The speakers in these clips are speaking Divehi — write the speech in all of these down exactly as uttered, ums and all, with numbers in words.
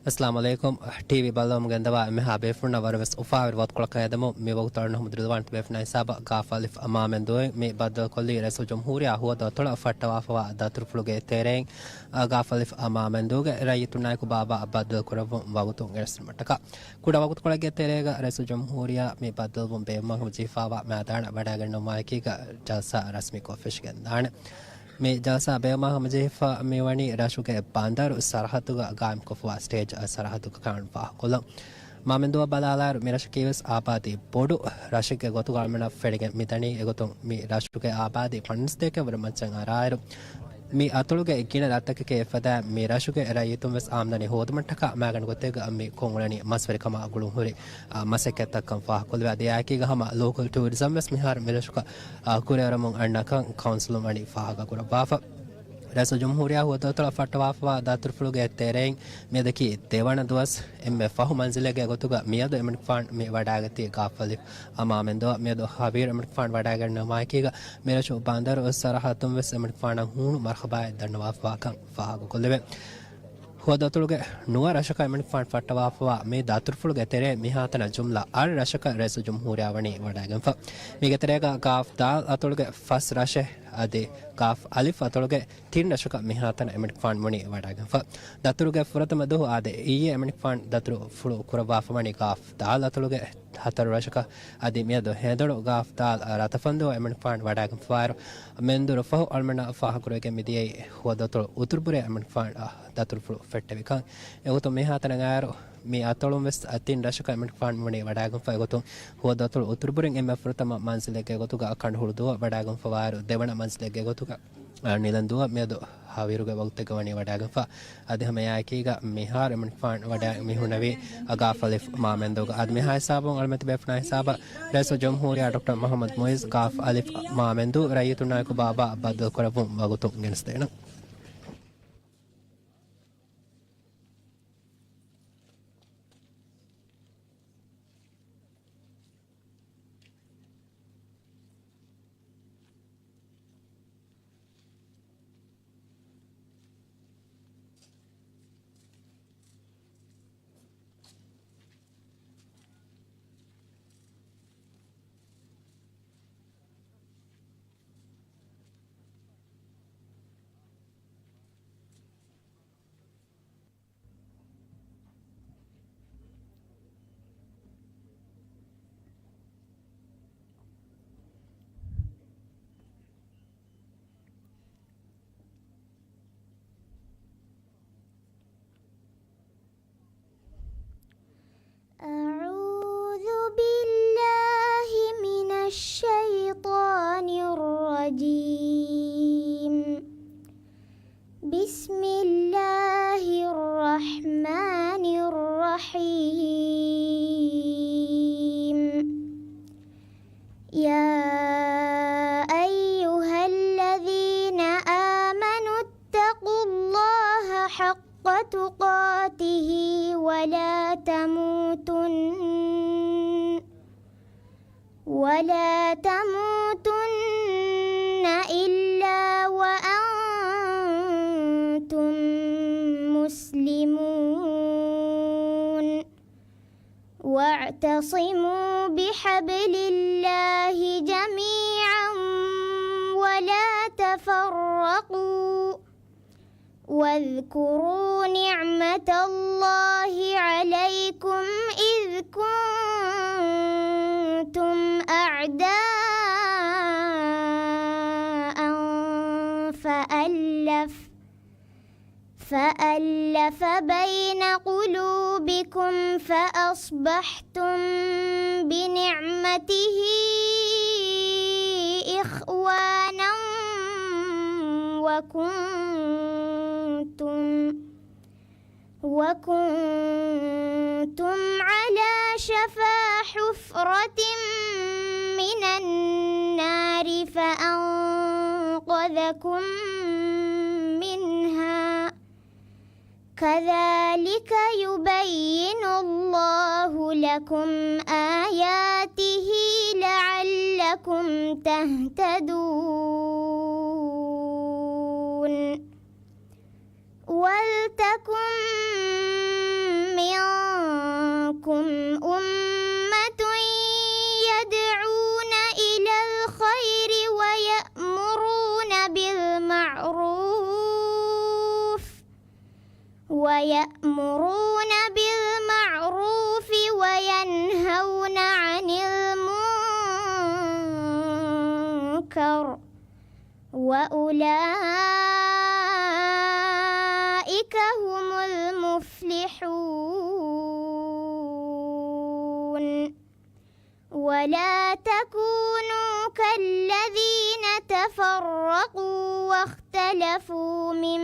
އައްސަލާމު ޢަލައިކުމް. ޓީވީ ބައްލަވަމުން ގެންދަވާ އެންމެހާ ބޭފުޅުންނަށް ވަރަށް ވެސް އުފާވެރި ވަގުތުކޮޅަކަށް އެދެމުން. މި ވަގުތު އަޅުގަނޑު ހަމަ ދުރުލަވާނެ ބޭފުޅުންނާ ހިސާބަށް ގާފް އަލިފް މާ މެންދޫއިން މި ބައްދަލުކޮށްލީ ރައީސުލްޖުމްހޫރިއްޔާ ހުވަދުއަތޮޅަށް ފައްޓަވާފަވާ ދަތުރުފުޅުގެ ތެރެއިން، އާ، ގާފް އަލިފް މާ މެންދޫގެ ރައްޔިތުންނާއެކު ބާބާ ބައްދަލުކުރައްވުން ވަގުތު ގެނެސްދިނުމަށްޓަކާ. ކުޑަ ވަގުތުކޮޅެއްގެ ތެރޭގަ ރައީސުލްޖުމްހޫރިއްޔާ މި ބައްދަލުވުން ބޭއްވުމަށް ހަމަޖެހިފައިވާ މައިދާނަށް ވަޑައިގަންނަވުމާއެކީގަ ޖަލްސާ ރަސްމީކޮށް ފެށިގެންދާނެ. މި ޖަލްސާ ބޭއްވުމަށް ހަމަޖެހިފަ މިވަނީ ރަށުގެ ބަނދަރު ސަރަހައްދުގަ ގާއިމްކޮށްފަވާ ސްޓޭޖް ސަރަހައްދުގަ ކަން ފާހަގަކޮށްލަން. މާމެންދޫއަށް ބަލާލާއިރު، މި ރަށަކީވެސް އާބާދީ ބޮޑު ރަށެއްގެ ގޮތުގަ އަޅުމެންނަށް ފެނިގެން މިދަނީ. އެގޮތުން މި ރަށުގެ އާބާދީ ފަންސަތޭކަ ވަރަށް މައްޗަށް އަރާއިރު، މި އަތޮޅުގެ ގިނަ ރަށްތަކެކޭ އެފަދަ މި ރަށުގެ ރައްޔިތުން ވެސް އާމްދަނީ ހޯދުމަށްޓަކާ މައިގަނޑު ގޮތެއްގަ މި ކޮށްއުޅެނީ މަސްވެރިކަމާ ގުޅުންހުރި، އާ، މަސައްކަތްތައްކަން ފާހަގަކޮށްލެވޭ. އަދި އެއާއެކީގަ ހަމަ ލޯކަލް ޓޫރިޒަމް ވެސް މިހާރު މި ރަށުގަ، އާ، ކުރިއަރަމުން އަންނަކަން ކައުންސިލުން ވަނީ ފާހަގަކުރައްވާފަ. ރައީސުލްޖުމްހޫރިއްޔާ ހުވަދުއަތޮޅަށް ފައްޓަވާފަވާ ދަތުރުފުޅުގެ ތެރެއިން މިއަދަކީ ދެވަނަ ދުވަސް އެންމެ ފަހު މަންޒިލެއްގެ ގޮތުގަ މިއަދު އެމަނިކުފާނު މި ވަޑައިގަތީ ގާފް އަލިފް މާ މެންދޫއަށް. މިއަދު ހަވީރު އެމަނިކުފާނު ވަޑައިގަންނަވުމާއެކީގަ މިރަށު ބަނދަރު ސަރަހައްދުން ވެސް އެމަނިކުފާނަށް ހޫނު މަރުހަބާއެއް ދަންނަވާފަވާކަން ފާހަގަކޮށްލެވޭ. ހުވަދުއަތޮޅުގެ ނުވަ ރަށަކަށް އެމަނިކުފާނު ފައްޓަވާފަވާ މި ދަތުރުފުޅުގެ ތެރޭ މިހާތަނަށް ޖުމްލަ އަށް ރަށަކަށް ރައީސުލްޖުމްހޫރިއްޔާ ވަނީ ވަޑައިގެންފަ. މީގެ ތެރޭގަ ގާފް ދާލް އަތޮޅުގެ ފަސް ރަށެއް އަދި ގާފް އަލިފް އަތޮޅުގެ ތިން ރަށަކަށް މިހާތަނަށް އެމަނިކުފާނު ވަނީ ވަޑައިގެންފަ. ދަތުރުގެ ފުރަތަމަ ދުވަހު އާދެ، އިއްޔެ އެމަނިކުފާނު ދަތުރުފުޅު ކުރައްވާފަ ވަނީ ގާފް ދާލް އަތޮޅުގެ ހަތަރު ރަށަކަށް. އަދި މިއަދު ހޭދަނު ގާފް ދާލް ރަތަފަންދޫ އެމަނިކުފާނު ވަޑައިގެންފަވާއިރު، މެންދުރު ފަހު އަޅުމެންނަށް ފާހަގަކުރެވިގެން މިދިޔައީ ހުވަދުއަތޮޅު އުތުރުބުރޭ އެމަނިކުފާނު ދަތުރުފުޅު ފެއްޓެވިކަން. އެގޮތުން މިހާތަނަށް އައިއިރު، މި އަތޮޅުން ވެސް ތިން ރަށަކަށް އެމަނިކުފާނު ވަނީ ވަޑައިގެންފަ. އެގޮތުން ހުވަދުއަތޮޅު އުތުރުބުރިން އެންމެ ފުރަތަމަ މަންޒިލެއްގެ ގޮތުގަ ކަނޑުހުޅު ދުވަ ވަޑައިގެންފަވާއިރު، ދެވަނަ މަންޒިލެއްގެ ގޮތުގަ އަ، ނިލަން ދުވަ މިއަދު ހަވީރުގެ ވަގުތެއްގަ ވަނީ ވަޑައިގެންފަ. އަދި ހަމައެއާއެކީގަ މިހާރު އެމަނިކުފާނު ވަޑައި މި ހުންނެވީ ގާފް އަލިފް މާ މެންދޫގަ. އަދި މިހާ ހިސާބުން އަޅުމެތި ބޭފުޅުންނާ ހިސާބަށް ރައީސުލްޖުމްހޫރިއްޔާ ޑޮކްޓަރ މުޙައްމަދު މުޢިއްޒު ގާފް އަލިފް މާ މެންދޫ ރައްޔިތުންނާއެކު ބާބާ ބައްދަލުކުރައްވުން ވަގުތު ގެނެސްދޭނަން. أعوذ بالله من الشيطان الرجيم. بسم الله الرحمن الرحيم. يا أيها الذين آمنوا اتقوا الله حق تقاته ولا تموتن ولا تموتن إلا وأنتم مسلمون. واعتصموا بحبل الله جميعا ولا تفرقوا. واذكروا نعمة الله عليكم إذ كنتم أعداء فألف، فألف بين قلوبكم فأصبحتم بنعمته إخوانا وكنتم، وكنتم على شفا حفرة من النار فأنقذكم منها. كذلك يبين الله لكم آياته لعلكم تهتدون. ولتكن وَيَتَذَكَّرُ وَأُولَٰئِكَ هُمُ الْمُفْلِحُونَ. وَلَا تَكُونُوا كَالَّذِينَ تَفَرَّقُوا وَاخْتَلَفُوا مِن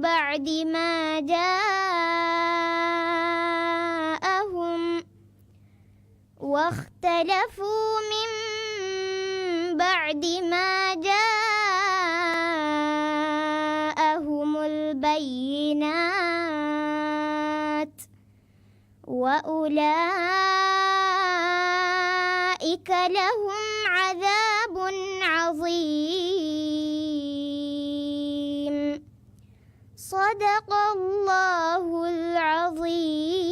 بَعْدِ مَا جَاءَهُمْ وَاخْتَلَفُوا مِن بَعْدِ مَا جَاءَهُمُ الْبَيِّنَاتُ وَأُولَٰئِكَ لَهُمْ عَذَابٌ عَظِيمٌ. صدق الله العظيم.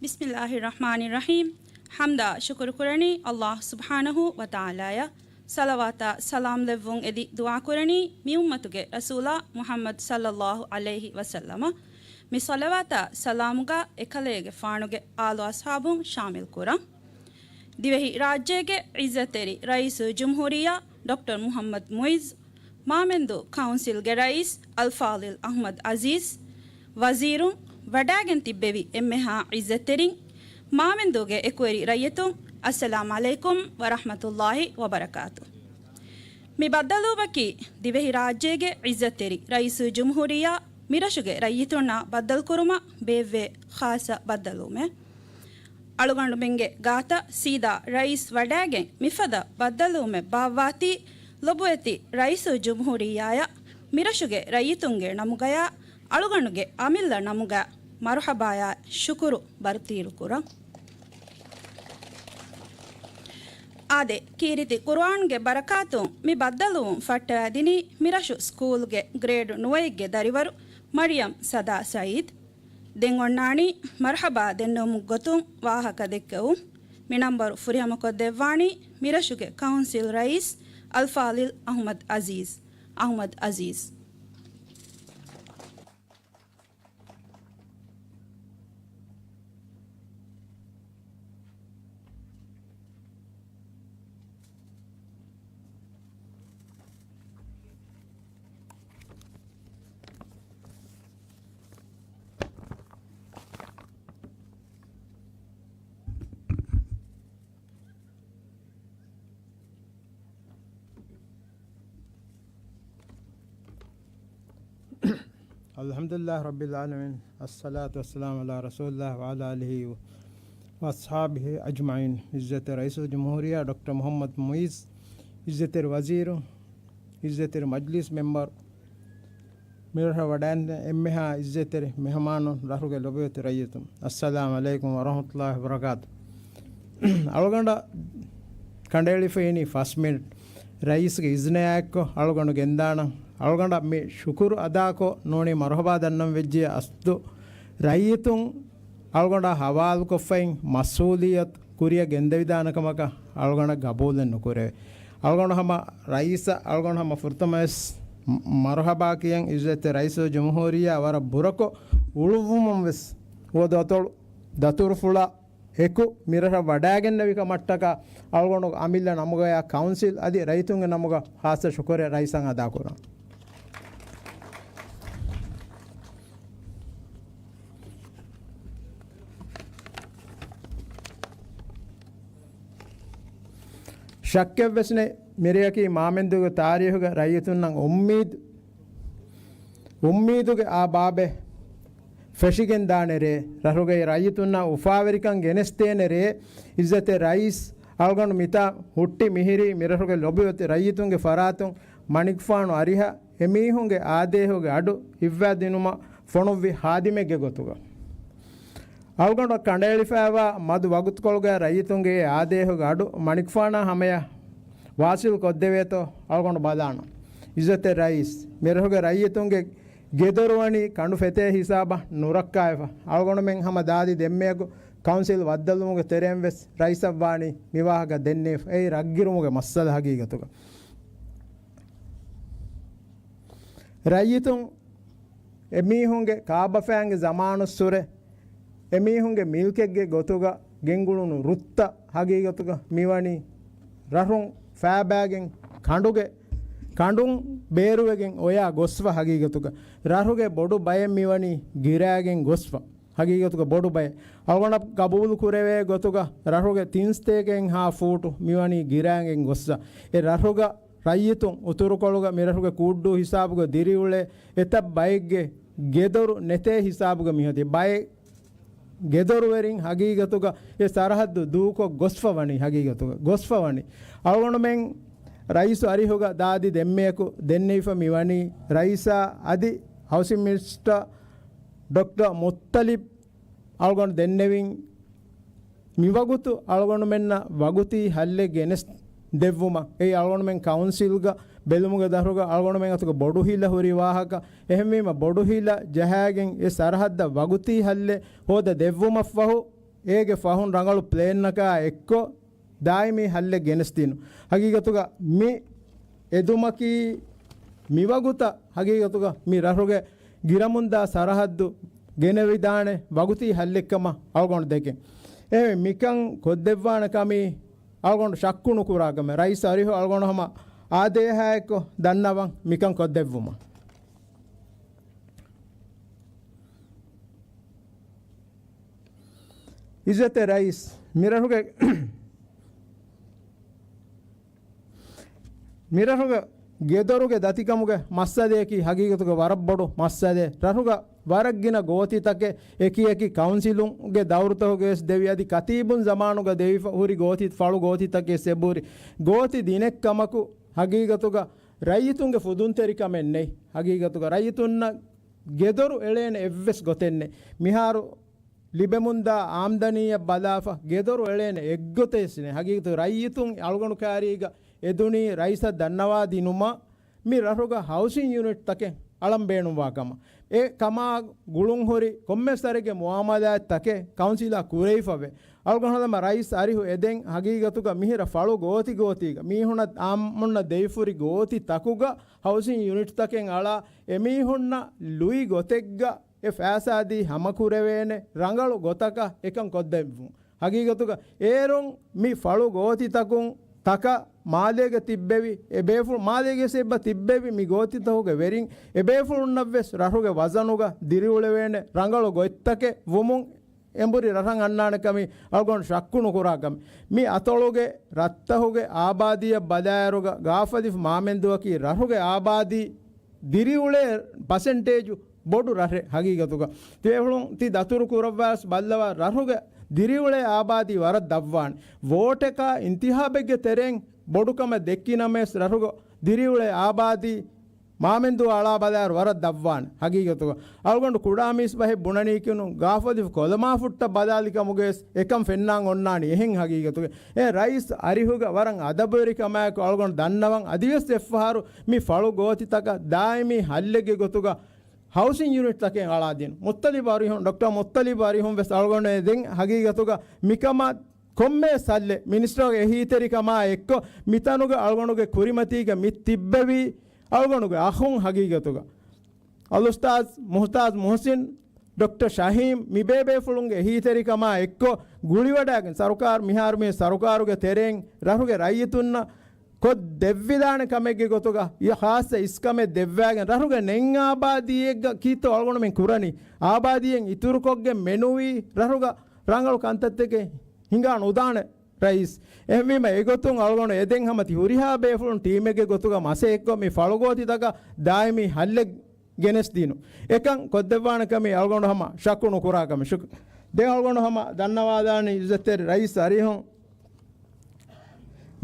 ބިސްމިއްލާހި ރަޙްމާނި ރަޙީމް. ޙަމްދާ ޝުކުރު ކުރަނީ ﷲ ސުބްޙާނަހޫ ވަތަޢާލާއަށް. ޞަލަވާތާ ސަލާމް ލެއްވުން އެދި ދުޢާ ކުރަނީ މި އުއްމަތުގެ ރަސޫލާ މުޙައްމަދު ޞައްލައްލާހު ޢަލައިހި ވަސައްލަމަށް. މި ޞަލަވާތާ ސަލާމުގަ އެކަލޭގެފާނުގެ އާލު އަޞްޙާބުން ޝާމިލް ކުރަން. ދިވެހި ރާއްޖޭގެ ޢިއްޒަތްތެރި ރައީސުލްޖުމްހޫރިއްޔާ ޑޮކްޓަރ މުޙައްމަދު މުޢިއްޒު، މާމެންދޫ ކައުންސިލްގެ ރައީސް އަލްފާޟިލް އަޙްމަދު ޢަޒީޒް، ވަޒީރުން، ވަޑައިގެން ތިއްބެވި އެންމެހާ ޢިއްޒަތްތެރިން، މާމެންދޫގެ އެކުވެރި ރައްޔިތުން، އައްސަލާމް ޢަލައިކުމް ވަރަޙްމަތުﷲ ވަބަރަކާތު. މި ބައްދަލުވުމަކީ ދިވެހިރާއްޖޭގެ ޢިއްޒަތްތެރި ރައީސުލްޖުމްހޫރިއްޔާ މިރަށުގެ ރައްޔިތުންނާ ބައްދަލުކުރުމަށް ބޭއްވޭ ޚާއްޞަ ބައްދަލުވުމެއް. އަޅުގަނޑުމެންގެ ގާތަށް ސީދާ ރައީސް ވަޑައިގެން މިފަދަ ބައްދަލުވުމެއް ބާއްވާތީ، ލޮބުވެތި ރައީސުލްޖުމްހޫރިއްޔާއަށް މިރަށުގެ ރައްޔިތުންގެ ނަމުގަޔާ، އަޅުގަނޑުގެ އަމިއްލަ ނަމުގަ މަރުޙަބާޔާ ޝުކުރު ބަރުތީރުކުރަން. އާދެ، ކީރިތި ޤުރުއާންގެ ބަރަކާތުން މި ބައްދަލުވުން ފައްޓަވައިދިނީ މިރަށު ސްކޫލްގެ ގްރޭޑް ނުވައެއްގެ ދަރިވަރު މަރިޔަމް ސަދާ ސައީދު. ދެން އޮންނާނީ މަރުޙަބާ ދެންނެވުމުގެ ގޮތުން ވާހަކަ ދެއްކެވުން. މި ނަންބަރު ފުރިހަމަކޮށްދެއްވާނީ މިރަށުގެ ކައުންސިލް ރައީސް އަލްފާޟިލް އަޙްމަދު ޢަޒީޒް، އަޙްމަދު ޢަޒީޒް. الحمد لله رب العالمين، الصلاة والسلام على رسول الله وعلى آله وأصحابه أجمعين. ޢިއްޒަތްތެރި ރައީސުލްޖުމްހޫރިއްޔާ ޑޮކްޓަރ މުޙައްމަދު މުޢިއްޒު، ޢިއްޒަތްތެރި ވަޒީރު، ޢިއްޒަތްތެރި މަޖްލިސް މެމްބަރު، މިރަށަށް ވަޑައިގެން އެންމެހާ ޢިއްޒަތްތެރި މެހެމާނުން، ރަށުގެ ލޮބުވެތި ރައްޔިތުން، އައްސަލާމް ޢަލައިކުމް ވަރަޙްމަތުﷲ ވަބަރަކާތު. އަޅުގަނޑަށް ކަނޑައެޅިފައި އިނީ ފަސް މިނިޓް. ރައީސްގެ އިޒްނަޔާއެއްކޮށް އަޅުގަނޑު ގެންދާނަން. އަޅުގަނޑަށް މި ޝުކުރު އަދާކޮށް ނޫނީ މަރުޙަބާ ދަންނަން ވެއްޖެ އަސްލު ރައްޔިތުން އަޅުގަނޑާ ހަވާލުކޮށްފައި މަސްއޫލިއްޔަތު ކުރިއަށް ގެންދެވިދާނެ ކަމަކަށް އަޅުގަނޑަށް ގަބޫލެއް ނުކުރެވޭ. އަޅުގަނޑު ހަމަ ރައީސަށް، އަޅުގަނޑު ހަމަ ފުރަތަމަވެސް މަ-، މަރުޙަބާ ކިޔަން ޢިއްޒަތްތެރި ރައީސުލްޖުމްހޫރިއްޔާ ވަރަށް ބުރަކޮށް އުޅުއްވުމުން ވެސް ހުވަދު އަތޮޅު ދަތުރުފުޅާ އެކު މިރަށަށް ވަޑައިގެންނެވި ކަމަށްޓަކާ އަޅުގަނޑު އަމިއްލަ ނަމުގަޔާ ކައުންސިލް އަދި ރައްޔިތުންގެ ނަމުގަ ޚާއްޞަ ޝުކުރެއް ރައީސަށް އަދާކުރަން. ޝައްކެއްވެސް ނެތް، މިރެއަކީ މާމެންދޫގެ ތާރީޚުގަ ރައްޔިތުންނަށް އުއްމީދު، އުއްމީދުގެ އާ ބާބެއް ފެށިގެން ދާނެ ރޭ، ރަށުގައި ރައްޔިތުންނަށް އުފާވެރިކަން ގެނެސްދޭނެ ރޭ، ޢިއްޒަތްތެރި ރައީސް އަޅުގަނޑު މިތާ ހުއްޓި މިހިރީ މިރަށުގެ ލޮބުވެތި ރައްޔިތުންގެ ފަރާތުން މަނިކުފާނު އަރިހަށް އެމީހުންގެ އާދޭހުގެ އަޑު ހިއްވައިދިނުމަށް ފޮނުއްވި ހާދިމެއްގެ ގޮތުގަ. އަޅުގަނޑަށް ކަނޑައެޅިފައިވާ މަދު ވަގުތުކޮޅުގަ ރައްޔިތުންގެ އެ އާދޭހުގެ އަޑު މަނިކުފާނާ ހަމަޔަށް ވާސިލް ކޮށްދެވޭތޯ އަޅުގަނޑު ބަލާނަން. އިއްޒަތްތެރި ރައީސް، މިރަށުގެ ރައްޔިތުންގެ ގެދޮރު ވަނީ ކަނޑު ފެތޭ ހިސާބަށް ނުރައްކާފަ. އަޅުގަނޑުމެން ހަމަ ދާދި ދެންމެއަކު ކައުންސިލް ވައްދަލުމުގެ ތެރެއިން ވެސް ރައީސަށް ވާނީ މި ވާހަކަ ދެންނެވިފަ. އެއީ ރަށްގިރުމުގެ މައްސަލަ ހަގީގަތުގަ. ރައްޔިތުން އެމީހުންގެ ކާބަފައިންގެ ޒަމާނުއްސުރެ އެމީހުންގެ މިލްކެއްގެ ގޮތުގަ ގެންގުޅުނު ރުއްތައް ހަގީގަތުގަ މިވަނީ ރަށުން ފައިބައިގެން ކަނޑުގެ، ކަނޑުން ބޭރުވެގެން އޮޔާ ގޮސްފަ ހަގީގަތުގަ. ރަށުގެ ބޮޑު ބައެއް މިވަނީ ގިރާގެން ގޮސްފަ. ހަގީގަތުގަ ބޮޑު ބައެއް. އަޅުގަނޑަށް ގަބޫލު ކުރެވޭ ގޮތުގަ ރަށުގެ ތިން ސަތޭކައެއްހާ ފޫޓު މިވަނީ ގިރާގެން ގޮއްސަ. އެ ރަށުގަ ރައްޔިތުން އުތުރުކޮޅުގަ މިރަށުގެ ކޫއްޑޫ ހިސާބުގަ ދިރިއުޅޭ އެތައް ބައެއްގެ ގެދޮރު ނެތޭ ހިސާބުގަ މިއޮތީ. ބައެއް ގެދޮރުވެރިން ހަގީގަތުގަ އެ ސަރަހައްދު ދޫކޮށް ގޮސްފަ ވަނީ ހަގީގަތުގަ. ގޮސްފަ ވަނީ. އަޅުގަނޑުމެން ރައީސު އަރިހުގަ ދާދި ދެންމެއަކު ދެންނެވިފަ މިވަނީ ރައީސާ އަދި ހައުސިން މިނިސްޓަރ ޑޮކްޓަރ މުއްތަލިބް އަޅުގަނޑު ދެންނެވިން މިވަގުތު އަޅުގަނޑުމެންނަށް ވަގުތީ ހައްލެއް ގެނެސް ދެއްވުމަށް. އެއީ އަޅުގަނޑުމެން ކައުންސިލްގަ ބެލުމުގެ ދަށުގަ އަޅުގަނޑުމެން އަތުގަ ބޮޑު ހިލަ ހުރި ވާހަކަ. އެހެންވީމަ ބޮޑު ހިލަ ޖަހާގެން އެ ސަރަހައްދަށް ވަގުތީ ހައްލެއް ހޯދަ ދެއްވުމަށްފަހު، އޭގެ ފަހުން ރަނގަޅު ޕްލޭންއަކާ އެއްކޮށް، ދާއިމީ ހައްލެއް ގެނެސްދިނު. ހަގީގަތުގަ މި އެދުމަކީ މިވަގުތަށް ހަގީގަތުގަ މި ރަށުގެ ގިރަމުންދާ ސަރަހައްދު ގެނެވިދާނެ ވަގުތީ ހައްލެއްކަމަށް އަޅުގަނޑު ދެކެން. އެ މިކަން ކޮށްދެއްވާނެ ކަމީ އަޅުގަނޑު ޝައްކު ނުކުރާ ކަމެއް. ރައީސް އަރިހު އަޅުގަނޑު ހަމަ އާދޭހާއެއްކޮށް ދަންނަވަން މިކަން ކޮށްދެއްވުމަށް. އިއްޒަތްތެރި ރައީސް، މިރަށުގެ، މިރަށުގެ ގެދޮރުގެ ދަތިކަމުގެ މައްސަލަޔަކީ ހަގީގަތުގަ ވަރަށް ބޮޑު މައްސަލައެއް. ރަށުގަ ވަރަށް ގިނަ ގޯތިތަކެއް އެކި އެކި ކައުންސިލުންގެ ދައުރުތަކުގަވެސް ދެވި، އަދި ކަތީބުން ޒަމާނުގަ ދެވިފަ ހުރި ގޯތި، ފަޅު ގޯތިތަކެއް ސެބުރި ގޯތި ދިނެއްކަމަކު، ހަގީގަތުގަ ރައްޔިތުންގެ ފުދުންތެރިކަމެއް ނެތް. ހަގީގަތުގަ ރައްޔިތުންނަށް ގެދޮރު އެޅޭނެ އެއްވެސް ގޮތެއް ނެތް. މިހާރު ލިބެމުންދާ އާމްދަނީއަށް ބަލާފަ، ގެދޮރު އެޅޭނެ އެއްގޮތެއް ވެސް ނެތް. ހަގީގަތު ރައްޔިތުން އަޅުގަނޑު ކާރީގަ އެދުނީ ރައީސަށް ދަންނަވާ ދިނުމަށް، މި ރަށުގަ ހައުސިން ޔުނިޓްތަކެއް އަޅަން ބޭނުންވާ ކަމަށް. އެ ކަމާ ގުޅުންހުރި ކޮންމެސް ވަރެއްގެ މުއާމަލާތްތަކެއް ކައުންސިލާ ކުރެވިފަވޭ. އަޅުގަނޑު ހަމަ ރައީސް އަރިހު އެދެން ހަގީގަތުގަ މިހިރަ ފަޅު ގޯތި ގޯތީގަ މީހުނަށް އާއްމުންނަށް ދެވިފުރި ގޯތި ތަކުގަ ހައުސިން ޔުނިޓްތަކެއް އަޅާ، އެމީހުންނަށް ލުއި ގޮތެއްގަ އެ ފައިސާދީ ހަމަކުރެވޭނެ ރަނގަޅު ގޮތަކަށް އެކަން ކޮށްދެއްވުން. ހަގީގަތުގަ އޭރުން މި ފަޅު ގޯތިތަކުން ތަކަށް މާލޭގަ ތިއްބެވި އެ ބޭފުޅު، މާލޭގެ ސެއްބަ ތިއްބެވި މި ގޯތިތަކުގެ ވެރިން އެ ބޭފުޅުންނަށްވެސް ރަށުގެ ވަޒަނުގަ ދިރިއުޅެވޭނެ ރަނގަޅު ގޮތްތަކެއް ވުމުން އެނބުރި ރަށަށް އަންނާނެ ކަމީ އަޅުގަނޑު ޝައްކު ނުކުރާ ކަމެއް. މި އަތޮޅުގެ ރަށްތަކުގެ އާބާދީއަށް ބަލާއިރުގަ ގާފަދިފު މާމެންދުއަކީ ރަށުގެ އާބާދީ ދިރިއުޅޭ ޕަސެންޓޭޖު ބޮޑު ރަށެއް ހަގީގަތުގަ. ތި ދަތުރު ކުރައްވާސް ބައްލަވާ ރަށުގެ ދިރިއުޅޭ އާބާދީ ވަރަށް ދަށްވާނެ. ވޯޓަކާ އިންތިހާބެއްގެ ތެރެއިން ބޮޑު ކަމެއް ދެއްކި ނަމަވެސް ރަށުގަ ދިރިއުޅޭ އާބާދީ މާމެންދޫ އަޅާ ބަލާއިރު ވަރަށް ދަށްވާނެ ހަގީގަތުގަ. އަޅުގަނޑު ކުޑާމީސް ބަހެއް ބުނަނީކިނު ގާފަދިފު ކޮލަމާފުއްޓަށް ބަލާލި ކަމުގަވެސް އެކަން ފެންނާން އޮންނާނީ އެހެން ހަގީގަތުގަ. އެ ރައީސް އަރިހުގަ ވަރަށް އަދަބުވެރިކަމާއެކު އަޅުގަނޑު ދަންނަވަން އަދިވެސް އެއްފަހަރު މި ފަޅު ގޯތިތަކަށް ދާއިމީ ހައްލެއްގެ ގޮތުގަ ހައުސިން ޔުނިޓްތަކެއް އަޅާދިނު. މުއްތަލިބް އަރިހުން، ޑޮކްޓަރ މުއްތަލިބް އަރިހުން ވެސް އަޅުގަނޑު ދެން ހަގީގަތުގަ މިކަމަށް ކޮންމެވެސް ހައްލެއް މިނިސްޓަރުގެ އެހީތެރިކަމާ އެއްކޮށް މިތަނުގަ އަޅުގަނޑުގެ ކުރިމަތީގަ މި ތިއްބެވީ އަޅުގަނޑުގެ އަޚުން ހަގީގަތުގަ. އަލްއުސްތާޛް މުހްތާޒް މުހްސިން، ޑޮކްޓަރ ޝަހީމް މި ބޭބޭފުޅުންގެ އެހީތެރިކަމާ އެއްކޮށް ގުޅިވަޑައިގެން ސަރުކާރު މިހާރު މި ސަރުކާރުގެ ތެރެއިން ރަށުގެ ރައްޔިތުންނަށް ކޮށް ދެއްވިދާނެ ކަމެއްގެ ގޮތުގަ އި ޚާއްޞަ އިސްކަމެއް ދެއްވާގެން ރަށުގެ ނެތް އާބާދީއެއްގަ ކީއްތޯ އަޅުގަނޑުމެން ކުރަނީ؟ އާބާދީއެއް އިތުރުކޮށްގެން މެނުވީ ރަށުގަ ރަނގަޅު ކަންތައްތަކެއް ހިނގާ ނުދާނެ ރައީސް. އެހެންވީމަ އެގޮތުން އަޅުގަނޑު އެދެން ހަމަ ތި ހުރިހާ ބޭފުޅުން ޓީމެއްގެ ގޮތުގަ މަސައްކަތްކޮށް މި ފަޅުގޯތިތަކަށް ދާއިމީ ހައްލެއް ގެނެސްދިނު. އެކަން ކޮށްދެއްވާނެ ކަމީ އަޅުގަނޑު ހަމަ ޝައްކު ނުކުރާ ކަމެއް. ޝުކް. ދެން އަޅުގަނޑު ހަމަ ދަންނަވާލާނީ އިއްޒަތްތެރި ރައީސް އަރިހުން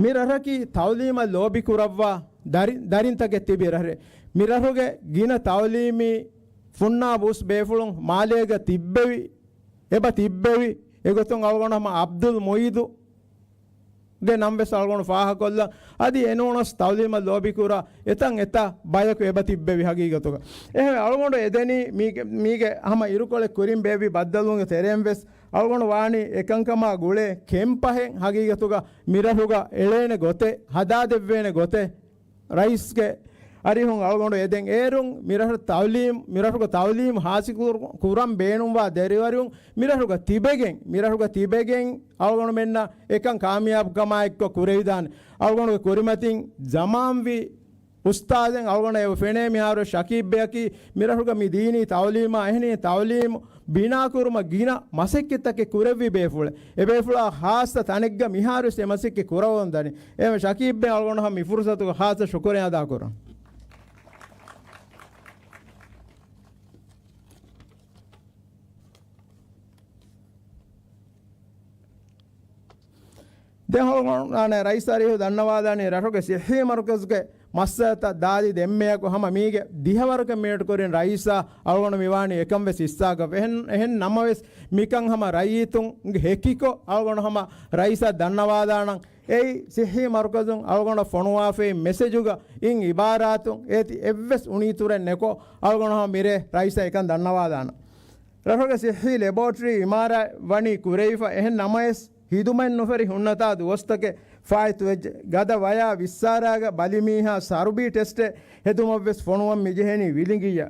މި ރަށަކީ ތައުލީމަށް ލޯބި ކުރައްވާ ދަރި-، ދަރިންތަކެއް ތިބި ރަށެއް. މި ރަށުގެ ގިނަ ތައުލީމީ ފުންނާބު އުސް ބޭފުޅުން މާލޭގަ ތިއްބެވި، އެބަ ތިއްބެވި. އެގޮތުން އަޅުގަނޑު ހަމަ އަބްދުލް މުއިދު ގެ ނަން ވެސް އަޅުގަނޑު ފާހަގަކޮށްލަން. އަދި އެނޫނަސް ތައުލީމަށް ލޯބިކުރާ އެތަން އެތައް ބަޔަކު އެބަ ތިއްބެވި ހަގީގަތުގަ. އެހެން އަޅުގަނޑު އެދެނީ މީގެ، މީގެ ހަމަ އިރުކޮޅެއް ކުރިން ބޭއްވި ބައްދަލުވުމުގެ ތެރެއިން ވެސް އަޅުގަނޑު ވާނީ އެކަންކަމާ ގުޅޭ ކެމްޕަހެއް ހަގީގަތުގަ މިރަށުގަ އެޅޭނެ ގޮތެއް، ހަދާދެއްވޭނެ ގޮތެއް. ރައީސްގެ އަރިހުން އަޅުގަނޑު އެދެން. އޭރުން މިރަށަށް ތައުލީމް، މިރަށުގަ ތައުލީމް ހާސިލް ކުރު-، ކުރަން ބޭނުންވާ ދަރިވަރުން މިރަށުގަ ތިބެގެން، މިރަށުގަ ތިބެގެން އަޅުގަނޑުމެންނަށް އެކަން ކާމިޔާބުކަމާ އެއްކޮށް ކުރެވިދާނެ. އަޅުގަނޑުގެ ކުރިމަތިން ޒަމާންވީ އުސްތާޛެއް އަޅުގަނޑަށް އެބަ ފެނޭ މިހާރު ޝަކީބް ބެއަކީ މިރަށުގަ މި ދީނީ ތައުލީމާ އެހެނީ ތައުލީމު ބިނާކުރުމަށް ގިނަ މަސައްކަތްތަކެއް ކުރެއްވި ބޭފުޅެއް. އެ ބޭފުޅާ ޚާއްޞަ ތަނެއްގަ މިހާރުވެސް އެ މަސައްކަތް ކުރައްވަން ދަނީ. އެހެން ޝަކީބް ބެ އަޅުގަނޑު ހަމަ މި ފުރުސަތުގަ ޚާއްޞަ ޝުކުރިއްޔާ އަދާކުރަން. ދެން ހޮޅުމަނާނެ ރައީސް އަރިހު ދަންނަވާލާނީ ރަށުގެ ސިއްހީ މަރުކަޒުގެ މައްސަލަތައް ދާދި ދެންމެއަކު ހަމަ މީގެ ދިހަވަރުގެ މިނެޓް ކުރިން ރައީސާ އަޅުގަނޑު މިވާނީ އެކަން ވެސް ހިއްސާކޮށް. އެހެން، އެހެން ނަމަވެސް މިކަން ހަމަ ރައްޔިތުންގެ ހެކިކޮށް އަޅުގަނޑު ހަމަ ރައީސާ ދަންނަވާލާނަން. އެއީ ސިއްހީ މަރުކަޒުން އަޅުގަނޑަށް ފޮނުވާފައި މެސެޖުގަ އިން އިބާރާތުން އޭތި އެއްވެސް އުނިއިތުރެއް ނެކޮށް އަޅުގަނޑު ހަމަ މިރޭ ރައީސާ އެކަން ދަންނަވާލާނަން. ރަށުގެ ސިއްހީ ލެބޯޓްރީ އިމާރާތް ވަނީ ކުރެވިފަ. އެހެން ނަމަވެސް، ހިދުމަތް ނުފެރި ހުންނަތާ ދުވަސްތަކެއް ފާއިތުވެއްޖެ. ގަދަ ވަޔާ ވިއްސާރާގަ ބަލިމީހާ ސަރުބީ ޓެސްޓެއް ހެދުމަށްވެސް ފޮނުވަން މިޖެހެނީ ވިލިނގިއްޔާ.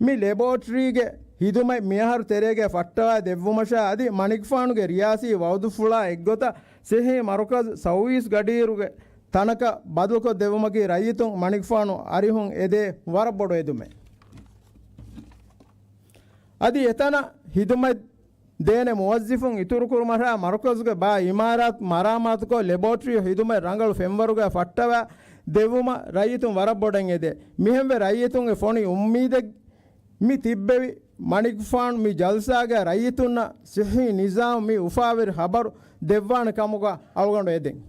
މި ލެބޯޓްރީގެ ހިދުމަތް މިއަހަރު ތެރޭގައި ފައްޓަވާ ދެއްވުމަށާ އަދި މަނިކުފާނުގެ ރިޔާސީ ވައުދުފުޅާ އެއްގޮތަށް ސިއްހީ މަރުކަޒު ސައުވީސް ގަޑިއިރުގެ ތަނަކަށް ބަދަލުކޮށްދެއްވުމަކީ ރައްޔިތުން މަނިކުފާނު އަރިހުން އެދޭ ވަރަށް ބޮޑު އެދުމެއް. އަދި އެތަނަށް ހިދުމަތް ދޭނެ މުވައްޒިފުން އިތުރުކުރުމަށާ މަރުކަޒުގެ ބާ އިމާރާތު މަރާމާތުކޮށް، ލެބޯޓްރީ ހިދުމަތް ރަނގަޅު ފެންވަރުގައި ފައްޓަވާ ދެއްވުމަށް ރައްޔިތުން ވަރަށް ބޮޑަށް އެދޭ. މިހެންވެ ރައްޔިތުންގެ ފޮނި އުއްމީދެއް މި ތިއްބެވި މަނިކުފާނު މި ޖަލްސާގައި ރައްޔިތުންނަށް ސިއްހީ ނިޒާމް މި އުފާވެރި ޚަބަރު ދެއްވާނެ ކަމުގަ އަޅުގަނޑު އެދެން.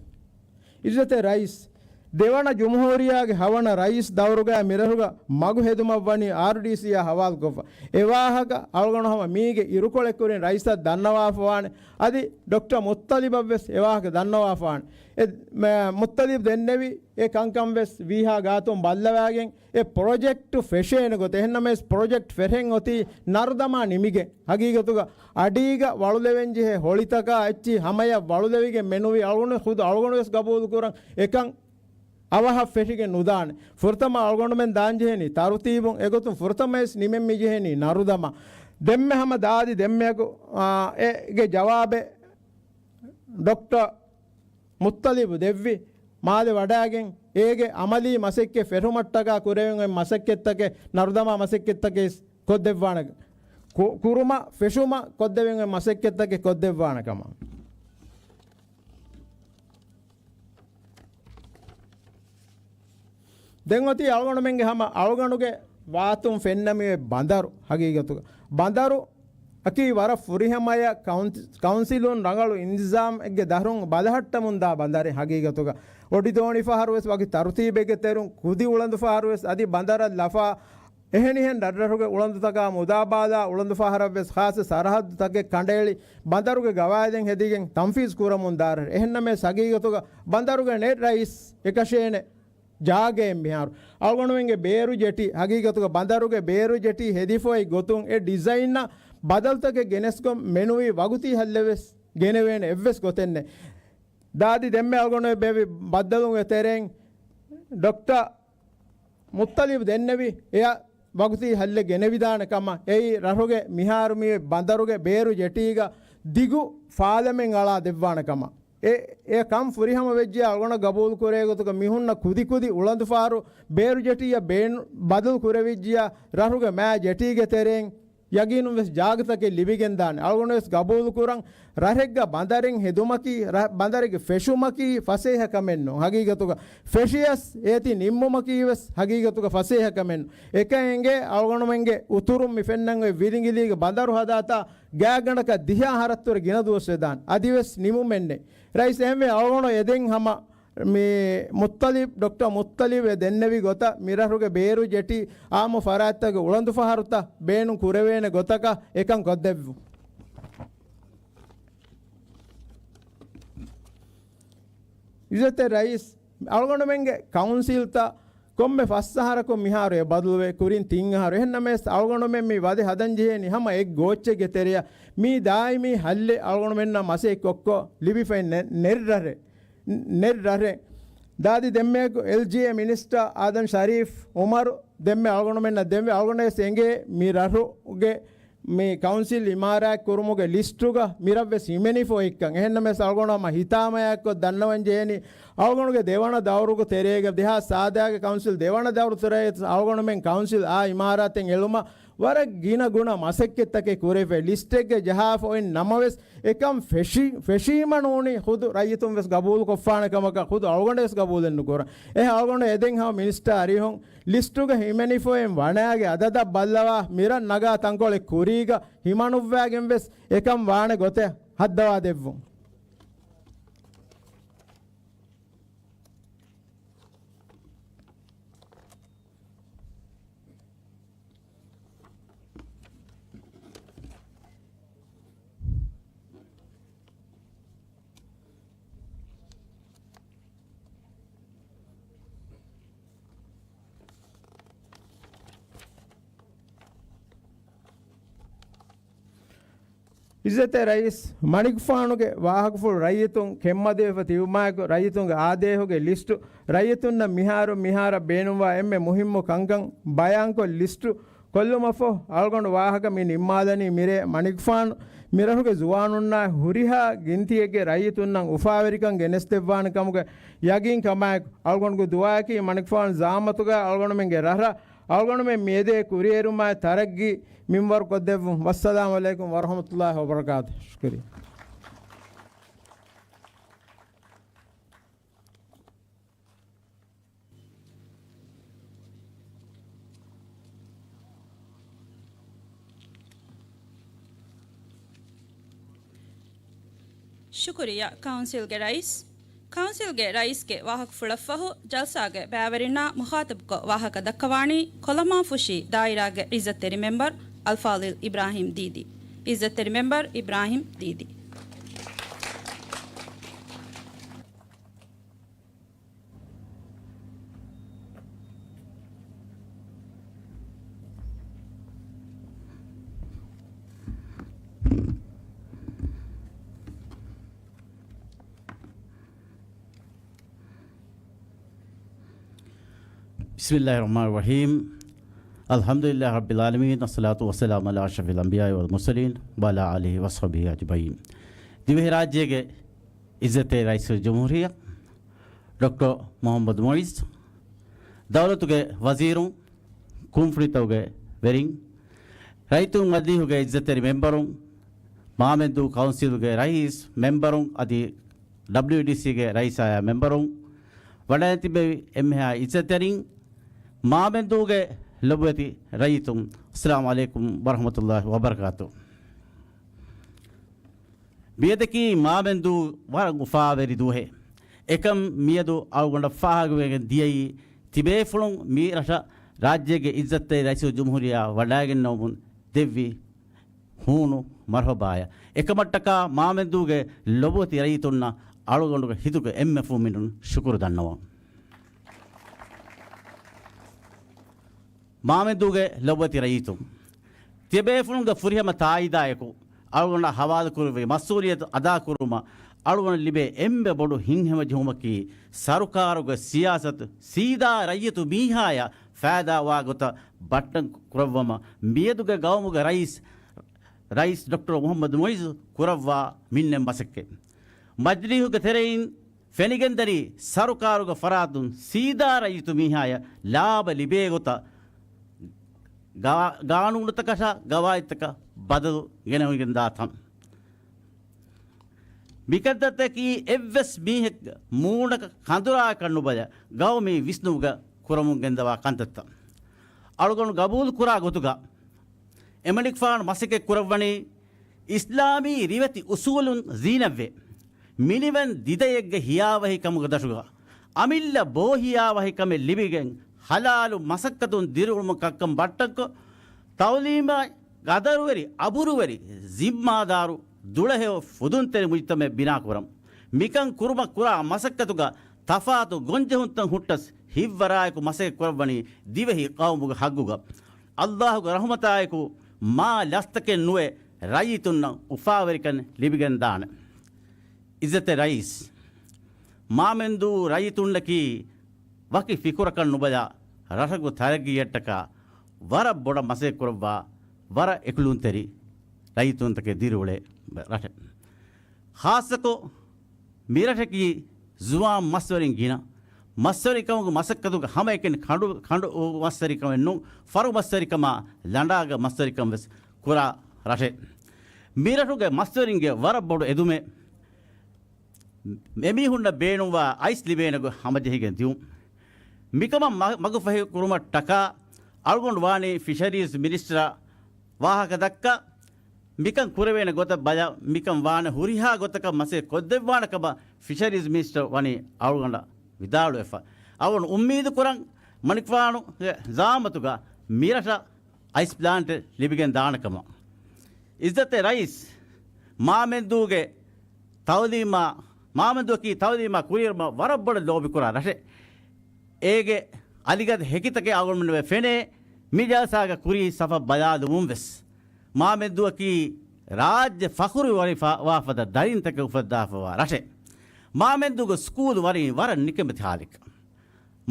އިއްޒަތްތެރި ރައީސް، ދެވަނަ ޖުމްހޫރިއްޔާގެ ހަވަނަ ރައީސް ދައުރުގައި މިރަށުގަ މަގު ހެދުމަށްވަނީ އާރްޑީސީއާ ހަވާލުކޮށްފަ. އެވާހަކަ އަޅުގަނޑު ހަމަ މީގެ އިރުކޮޅެއް ކުރިން ރައީސަށް ދަންނަވާފަވާނެ. އަދި ޑޮކްޓަރ މުއްތަލިބަށްވެސް އެވާހަކަ ދަންނަވާފަވާނެ. އެ، މ-، މުއްތަލިބް ދެންނެވި އެ ކަންކަން ވެސް ވީހާ ގާތުން ބައްލަވާގެން އެ ޕްރޮޖެކްޓު ފެށޭނެ ގޮތެއް. އެހެންނަމަވެސް ޕްރޮޖެކްޓް ފެށެން އޮތީ ނަރުދަމާ ނިމިގެން. ހަގީގަތުގަ އަޑީގަ ވަޅުލެވެންޖެހޭ ހޮޅިތަކާ އެއްޗިހި ހަމަޔަށް ވަޅުލެވިގެން މެނުވީ އަޅުގަނޑު ޚުދު އަޅުގަނޑުވެސް ގަބޫލުކުރަން އެކަން އަވަހަށް ފެށިގެން ނުދާނެ. ފުރަތަމަ އަޅުގަނޑުމެން ދާންޖެހެނީ ތަރުތީބުން އެގޮތުން ފުރަތަމަވެސް ނިމެން މިޖެހެނީ ނަރުދަމާ. ދެންމެ ހަމަ ދާދި ދެންމެއަކު، އާ، އޭގެ ޖަވާބެއް ޑޮކްޓަރ މުއްތަލިބު ދެއްވި މާލެ ވަޑައިގެން، އޭގެ އަމަލީ މަސައްކަތް ފެށުމަށްޓަކާ ކުރެވެން އޮތް މަސައްކަތްތަކެއް، ނަރުދަމާ މަސައްކަތްތަކެއް ކޮށްދެއްވާނެ، ކު-، ކުރުމަށް ފެށުމަށް ކޮށްދެވެން އޮތް މަސައްކަތްތަކެއް ކޮށްދެއްވާނެ ކަމަށް. ދެން އޮތީ އަޅުގަނޑުމެންގެ ހަމަ އަޅުގަނޑުގެ ވާތުން ފެންނަމިވެ ބަނދަރު ހަގީގަތުގަ. ބަނދަރު އަކީ ވަރަށް ފުރިހަމަޔަށް ކައުން-، ކައުންސިލުން ރަނގަޅު އިންތިޒާމެއްގެ ދަށުން ބަލަހައްޓަމުންދާ ބަނދަރެއް ހަގީގަތުގަ. އޮޑިދޯނި ފަހަރުވެސް ވަކި ތަރުތީބެއްގެ ތެރުން ކުދި އުޅަނދު ފަހަރުވެސް އަދި ބަނދަރަށް ލަފާ އެހެނިހެން ރަށްރަށުގެ އުޅަނދުތަކާ މުދާބާލާ އުޅަނދު ފަހަރަށްވެސް ޚާއްޞަ ސަރަހައްދުތަކެއް ކަނޑައެޅި ބަނދަރުގެ ގަވާއިދެއް ހެދިގެން ތަންފީޒް ކުރަމުންދާ ރަށެއް. އެހެންނަމަވެސް ހަގީގަތުގަ ބަނދަރުގެ ނެޓް ރައީސް އެކަށޭނެ ޖާގައެއް މިހާރު. އަޅުގަނޑުމެންގެ ބޭރު ޖެޓީ، ހަގީގަތުގަ ބަނދަރުގެ ބޭރު ޖެޓީ ހެދިފައި ގޮތުން އެ ޑިޒައިންއަށް ބަދަލުތަކެއް ގެނެސްގޮން މެނުވީ ވަގުތީ ހައްލެއް ވެސް ގެނެވޭނެ އެއްވެސް ގޮތެއް ނެތް. ދާދި ދެންމެ އަޅުގަނޑު ބޭއްވި ބައްދަލުވުމުގެ ތެރެއިން ޑޮކްޓަރ މުއްތަލިބް ދެންނެވި އެއަށް ވަގުތީ ހައްލެއް ގެނެވިދާނެ ކަމަށް. އެއީ ރަށުގެ މިހާރު މި ބަނދަރުގެ ބޭރު ޖެޓީގަ ދިގު ފާލަމެއް އަޅާ ދެއްވާނެ ކަމަށް. އެ، އެ ކަން ފުރިހަމަ ވެއްޖެ އަޅުގަނޑަށް ގަބޫލު ކުރޭ ގޮތުގަ މި ހުންނަ ކުދި ކުދި އުޅަނދު ފަހަރު ބޭރު ޖެޓީއަށް ބޭނު-، ބަދަލު ކުރެވިއްޖިޔާ ރަށުގެ މާ ޖެޓީގެ ތެރެއިން ޔަގީނުން ވެސް ޖާގަތަކެއް ލިބިގެންދާނެ. އަޅުގަނޑު ވެސް ގަބޫލު ކުރަން ރަށެއްގަ ބަނދަރެއް ހެދުމަކީ، ރަ-، ބަނދަރެއްގެ ފެށުމަކީ ފަސޭހަ ކަމެއް ނޫން. ހަގީގަތުގަ ފެށިޔަސް އޭތި ނިންމުމަކީ ވެސް ހަގީގަތުގަ ފަސޭހަ ކަމެއް ނޫން. އެކަން އެނގޭ އަޅުގަނޑުމެންގެ އުތުރުން މި ފެންނަން އޮތް ވިލިނގިލީގެ ބަނދަރު ހަދާތާ ގާތްގަނޑަކަށް ދިހަ އަހަރަށްވުރެ ގިނަ ދުވަސް ވެދާނެ. އަދިވެސް ނިމުމެއްނެތް. ރައީސް އެހެންވެ އަޅުގަނޑު އެދެން ހަމަ މި މުއްތަލިބް، ޑޮކްޓަރ މުއްތަލިބް އެ ދެންނެވި ގޮތަށް މިރަށުގެ ބޭރު ޖެޓީ އާއްމު ފަރާތްތަކުގެ އުޅަނދު ފަހަރުތައް ބޭނުން ކުރެވޭނެ ގޮތަކަށް އެކަން ކޮށްދެއްވުން. އިއްޒަތްތެރި ރައީސް، އަޅުގަނޑުމެންގެ ކައުންސިލްތައް ކޮންމެ ފަސް އަހަރަކުން މިހާރު އެބަދަލުވޭ، ކުރިން ތިން އަހަރު. އެހެންނަމަވެސް، އަޅުގަނޑުމެން މި ވަދެ ހަދަން ޖެހޭނީ ހަމަ އެއް ގޯއްޗެއްގެ ތެރެއަށް. މީ ދާއިމީ ހައްލެއް އަޅުގަނޑުމެންނަށް މަސައްކަތްކޮށް ލިބިފައި ނެ-، ނެތް ރަށެއް. ނެތް ރަށެއް. ދާދި ދެންމެ އެލްޖީއޭ މިނިސްޓަރ އާދަމް ޝަރީފް އުމަރު ދެންމެ އަޅުގަނޑުމެންނަށް ދެންވެ، އަޅުގަނޑުވެސް އެނގޭ މި ރަށުގެ މި ކައުންސިލް އިމާރާތް ކުރުމުގެ ލިސްޓުގަ މިރަށްވެސް ހިމެނިފަ އޮތްކަން. އެހެންނަމަވެސް އަޅުގަނޑު ހަމަ ހިތާމަޔާއެއްކޮށް ދަންނަވަން ޖެހޭނީ، އަޅުގަނޑުގެ ދެވަނަ ދައުރުގެ ތެރޭގަ ދެހާސް ސާދާގެ ކައުންސިލް ދެވަނަ ދައުރު ތެރޭ އަޅުގަނޑުމެން ކައުންސިލް އާ އިމާރާތެއް އެޅުމަށް ވަރަށް ގިނަ ގުނަ މަސައްކަތްތަކެއް ކުރެވިފައި. ލިސްޓެއްގަ ޖަހާފަ އޮތް ނަމަވެސް، އެކަން ފެށި-، ފެށީމަ ނޫނީ ޚުދު ރައްޔިތުން ވެސް ގަބޫލުކޮށްފާނެ ކަމަކަށް ޚުދު އަޅުގަނޑު ވެސް ގަބޫލެއް ނުކުރަން. އެހެން އަޅުގަނޑު އެދެން ހަމަ މިނިސްޓަރ އަރިހުން ލިސްޓުގަ ހިމެނިފައި ވަނައިގެ އަދަދަށް ބައްލަވާ، މިރަށް ނަގާ ތަންކޮޅެއް ކުރީގަ ހިމަނުއްވާގެން ވެސް އެކަން ވާނެ ގޮތެއް ހައްދަވާ ދެއްވުން. އިއްޒަތްތެރި ރައީސް މަނިކުފާނުގެ ވާހަކަފުޅު ރައްޔިތުން ކެތްމަދުވެފަ ތިބުމާއެކު، ރައްޔިތުންގެ އާދޭހުގެ ލިސްޓު، ރައްޔިތުންނަށް މިހާރު މިހާރަށް ބޭނުންވާ އެންމެ މުހިއްމު ކަންކަން ބަޔާންކޮށް، ލިސްޓު ކޮށްލުމަށްފަހު، އަޅުގަނޑު ވާހަކަ މި ނިންމާލަނީ މިރޭ މަނިކުފާނު މިރަށުގެ ޒުވާނުންނާ ހުރިހާ ގިންތިއެއްގެ ރައްޔިތުންނަށް އުފާވެރިކަން ގެނެސްދެއްވާނެ ކަމުގެ ޔަގީން ކަމާއެކު، އަޅުގަނޑުގެ ދުޢާއަކީ މަނިކުފާނު ޒައުމަތުގަ އަޅުގަނޑުމެންގެ ރަށަށް އަޅުގަނޑުމެން މިއެދޭ ކުރިއެރުމާއި ތަރައްގީ މިންވަރު ކޮށްދެއްވުން. ވައްސަލާމު ޢަލައިކުމް ވަރަޙްމަތުﷲި ވަބަރަކާތު. ޝުކުރިއްޔާ. ޝުކުރިއްޔާ ކައުންސިލްގެ ރައީސް. ކައުންސިލްގެ ރައީސްގެ ވާހަކަފުޅަށްފަހު، ޖަލްސާގެ ބައިވެރިންނާ މުޚާޠަބުކޮށް ވާހަކަ ދައްކަވާނީ ކޮލަމާފުށި ދާއިރާގެ އިއްޒަތްތެރި މެމްބަރު އަލްފާޟިލް އިބްރާހިމް ދީދީ. އިއްޒަތްތެރި މެމްބަރު އިބްރާހިމް ދީދީ. بسم الله الرحمن الرحيم. الحمد لله رب العالمين. الصلاة والسلام على أشرف الأنبياء والمرسلين وعلى آله وصحبه أجمعين. ދިވެހިރާއްޖޭގެ އިއްޒަތްތެރި ރައީސުލްޖުމްހޫރިއްޔާ ޑޮކްޓަރ މުޙައްމަދު މުޢިއްޒު، ދައުލަތުގެ ވަޒީރުން، ކުންފުނިތަކުގެ ވެރިން، ރައްޔިތުންގެ މަޖިލީހުގެ އިއްޒަތްތެރި މެމްބަރުން، މާމެންދޫ ކައުންސިލްގެ ރައީސް މެމްބަރުން އަދި ޑަބްލިއުޑީސީގެ ރައީސާއި މެމްބަރުން، ވަޑައިގެން ތިއްބެވި އެންމެހާ އިއްޒަތްތެރިން، މާމެންދޫގެ ލޮބުވެތި ރައްޔިތުން، އައްސަލާމު ޢަލައިކުމް ވަރަޙްމަތުﷲި ވަބަރަކާތު. މިއަދަކީ މާމެންދޫ ވަރަށް އުފާވެރި ދުވަހެއް. އެކަން މިއަދު އަޅުގަނޑަށް ފާހަގަވެގެން ދިޔައީ، ތިބޭފުޅުން މި ރަށަށް ރާއްޖޭގެ އިއްޒަތްތެރި ރައީސުލްޖުމްހޫރިއްޔާ ވަޑައިގެންނެވުމުން ދެއްވި ހޫނު މަރުޙަބާއަށް. އެކަމަށްޓަކާ މާމެންދޫގެ ލޮބުވެތި ރައްޔިތުންނަށް އަޅުގަނޑުގެ ހިތުގެ އެންމެ ފުންމިނުން ޝުކުރު ދަންނަވަން. މާމެންދޫގެ ލޮބުވެތި ރައްޔިތުން، ތިޔަބޭފުޅުންގެ ފުރިހަމަ ތާއީދާއެކު، އަޅުގަނޑަށް ހަވާލުކުރެއްވި މަސްއޫލިއްޔަތު އަދާކުރުމަށް އަޅުގަނޑަށް ލިބޭ އެންމެ ބޮޑު ހިތްހަމަޖެހުމަކީ، ސަރުކާރުގެ ސިޔާސަތު ސީދާ ރައްޔިތު މީހާޔަށް ފައިދާވާ ގޮތަށް ބައްޓަން ކުރައްވަމަށް މިއަދުގެ ގައުމުގެ ރައީސް، ރައީސް ޑޮކްޓަރ މުޙައްމަދު މުޢިއްޒު ކުރައްވާ މިންނެން މަސައްކަތް. މަޖިލީހުގެ ތެރެއިން ފެނިގެންދަނީ ސަރުކާރުގެ ފަރާތުން ސީދާ ރައްޔިތު މީހާޔަށް ލާބަ ލިބޭ ގޮތަށް ގާ-، ގާނޫނުތަކަށާ ގަވާއިދުތަކަށް ބަދަލު ގެނެވިގެންދާ ތަން. މިކަންތައްތަކީ އެއްވެސް މީހެއްގެ މޫނަކަށް ކަނދުރާއަކަށް ނުބަލަ، ގައުމީ ވިސްނުމުގަ ކުރަމުން ގެންދަވާ ކަންތައްތައް. އަޅުގަނޑު ގަބޫލު ކުރާ ގޮތުގަ، އެމަނިކުފާނު މަސައްކަތް ކުރައްވަނީ، އިސްލާމީ ރިވެތި އުސޫލުން ޒީނަތްވެ، މިނިވަން ދިދައެއްގެ ހިޔާވަހިކަމުގެ ދަށުގަ، އަމިއްލަ ބޯހިޔާވަހިކަމެއް ލިބިގެން، ހަލާލު މަސައްކަތުން ދިރިއުޅުމަށް ކައްކަން ބައްޓަންކޮށް، ތައުލީމާއި ގަދަރުވެރި، އަބުރުވެރި، ޒިންމާދާރު، ދުޅަހެޔޮ ފުދުންތެރި މުޖްތަމައެއް ބިނާކުރަން. މިކަން ކުރުމަށް ކުރާ މަސައްކަތުގަ ތަފާތު ގޮންޖެހުންތައް ހުއްޓަސް، ހިތްވަރާއެކު މަސައްކަތް ކުރައްވަނީ ދިވެހި ޤައުމުގެ ޙައްޤުގަ. އައްލާހުގެ ރަޙުމަތާއެކު މާ ލަސްތަކެއް ނުވެ، ރައްޔިތުންނަށް އުފާވެރިކަން ލިބިގެންދާނެ. އިއްޒަތްތެރި ރައީސް، މާމެންދޫ ރައްޔިތުންނަކީ ވަކި ފިކުރަކަށް ނުބަލާ، ރަށުގެ ތަރައްގީއަށްޓަކާ ވަރަށް ބޮޑަށް މަސައްކަތް ކުރައްވާ، ވަރަށް އެކުލުންތެރި ރައްޔިތުންތަކެއް ދިރިއުޅޭ ރަށެއް. ޚާއްޞަކޮށް، މިރަށަކީ ޒުވާން މަސްވެރިން ގިނަ، މަސްވެރިކަމުގެ މަސައްކަތުގެ ހަމައެކަނި ކަނޑު، ކަނޑު މަސްވެރިކަމެއް ނޫން، ފަރު މަސްވެރިކަމާ ލަނޑާގެ މަސްވެރިކަން ވެސް ކުރާ ރަށެއް. މިރަށުގެ މަސްވެރިންގެ ވަރަށް ބޮޑު އެދުމެއް، އެމީހުންނަށް ބޭނުންވާ އައިސް ލިބޭނެ ގޮތް ހަމަޖެހިގެން ދިއުން. މިކަމަށް މަ-، މަގުފަހި ކުރުމަށްޓަކާ އަޅުގަނޑު ވާނީ ފިޝަރީޒް މިނިސްޓަރަށް ވާހަކަ ދައްކާ، މިކަން ކުރެވޭނެ ގޮތަށް ބަލާ، މިކަން ވާނެ ހުރިހާ ގޮތަކަށް މަސައްކަތް ކޮށްދެއްވާނެ ކަމަށް ފިޝަރީޒް މިނިސްޓަރ ވަނީ އަޅުގަނޑަށް ވިދާޅުވެފަ. އަޅުގަނޑު އުއްމީދު ކުރަން މަނިކުފާނުގެ ޒަޢާމަތުގަ މިރަށަށް އައިސް ޕްލާންޓެއް ލިބިގެން ދާނެ ކަމަށް. އިއްޒަތްތެރި ރައީސް، މާމެންދޫގެ ތައުލީމާ، މާމެންދޫއަކީ ތައުލީމާ ކުރިއެރުމަށް ވަރަށް ބޮޑަށް ލޯބިކުރާ ރަށެއް. އޭގެ އަލިގަދަ ހެކިތަކެއް އަޅުގަނޑުމެންނަށް ވެ ފެނޭ، މި ޖަލްސާގަ ކުރީ ސަފަށް ބަލާލުމުން ވެސް. މާމެންދޫއަކީ ރާއްޖެ ފަޚުރުވެރިވާ ފަދަ ދަރިންތަކެއް އުފައްދާފަވާ ރަށެއް. މާމެންދޫގެ ސްކޫލް ވަނީ ވަރަށް ނިކަމެތި ހާލެއްގަ.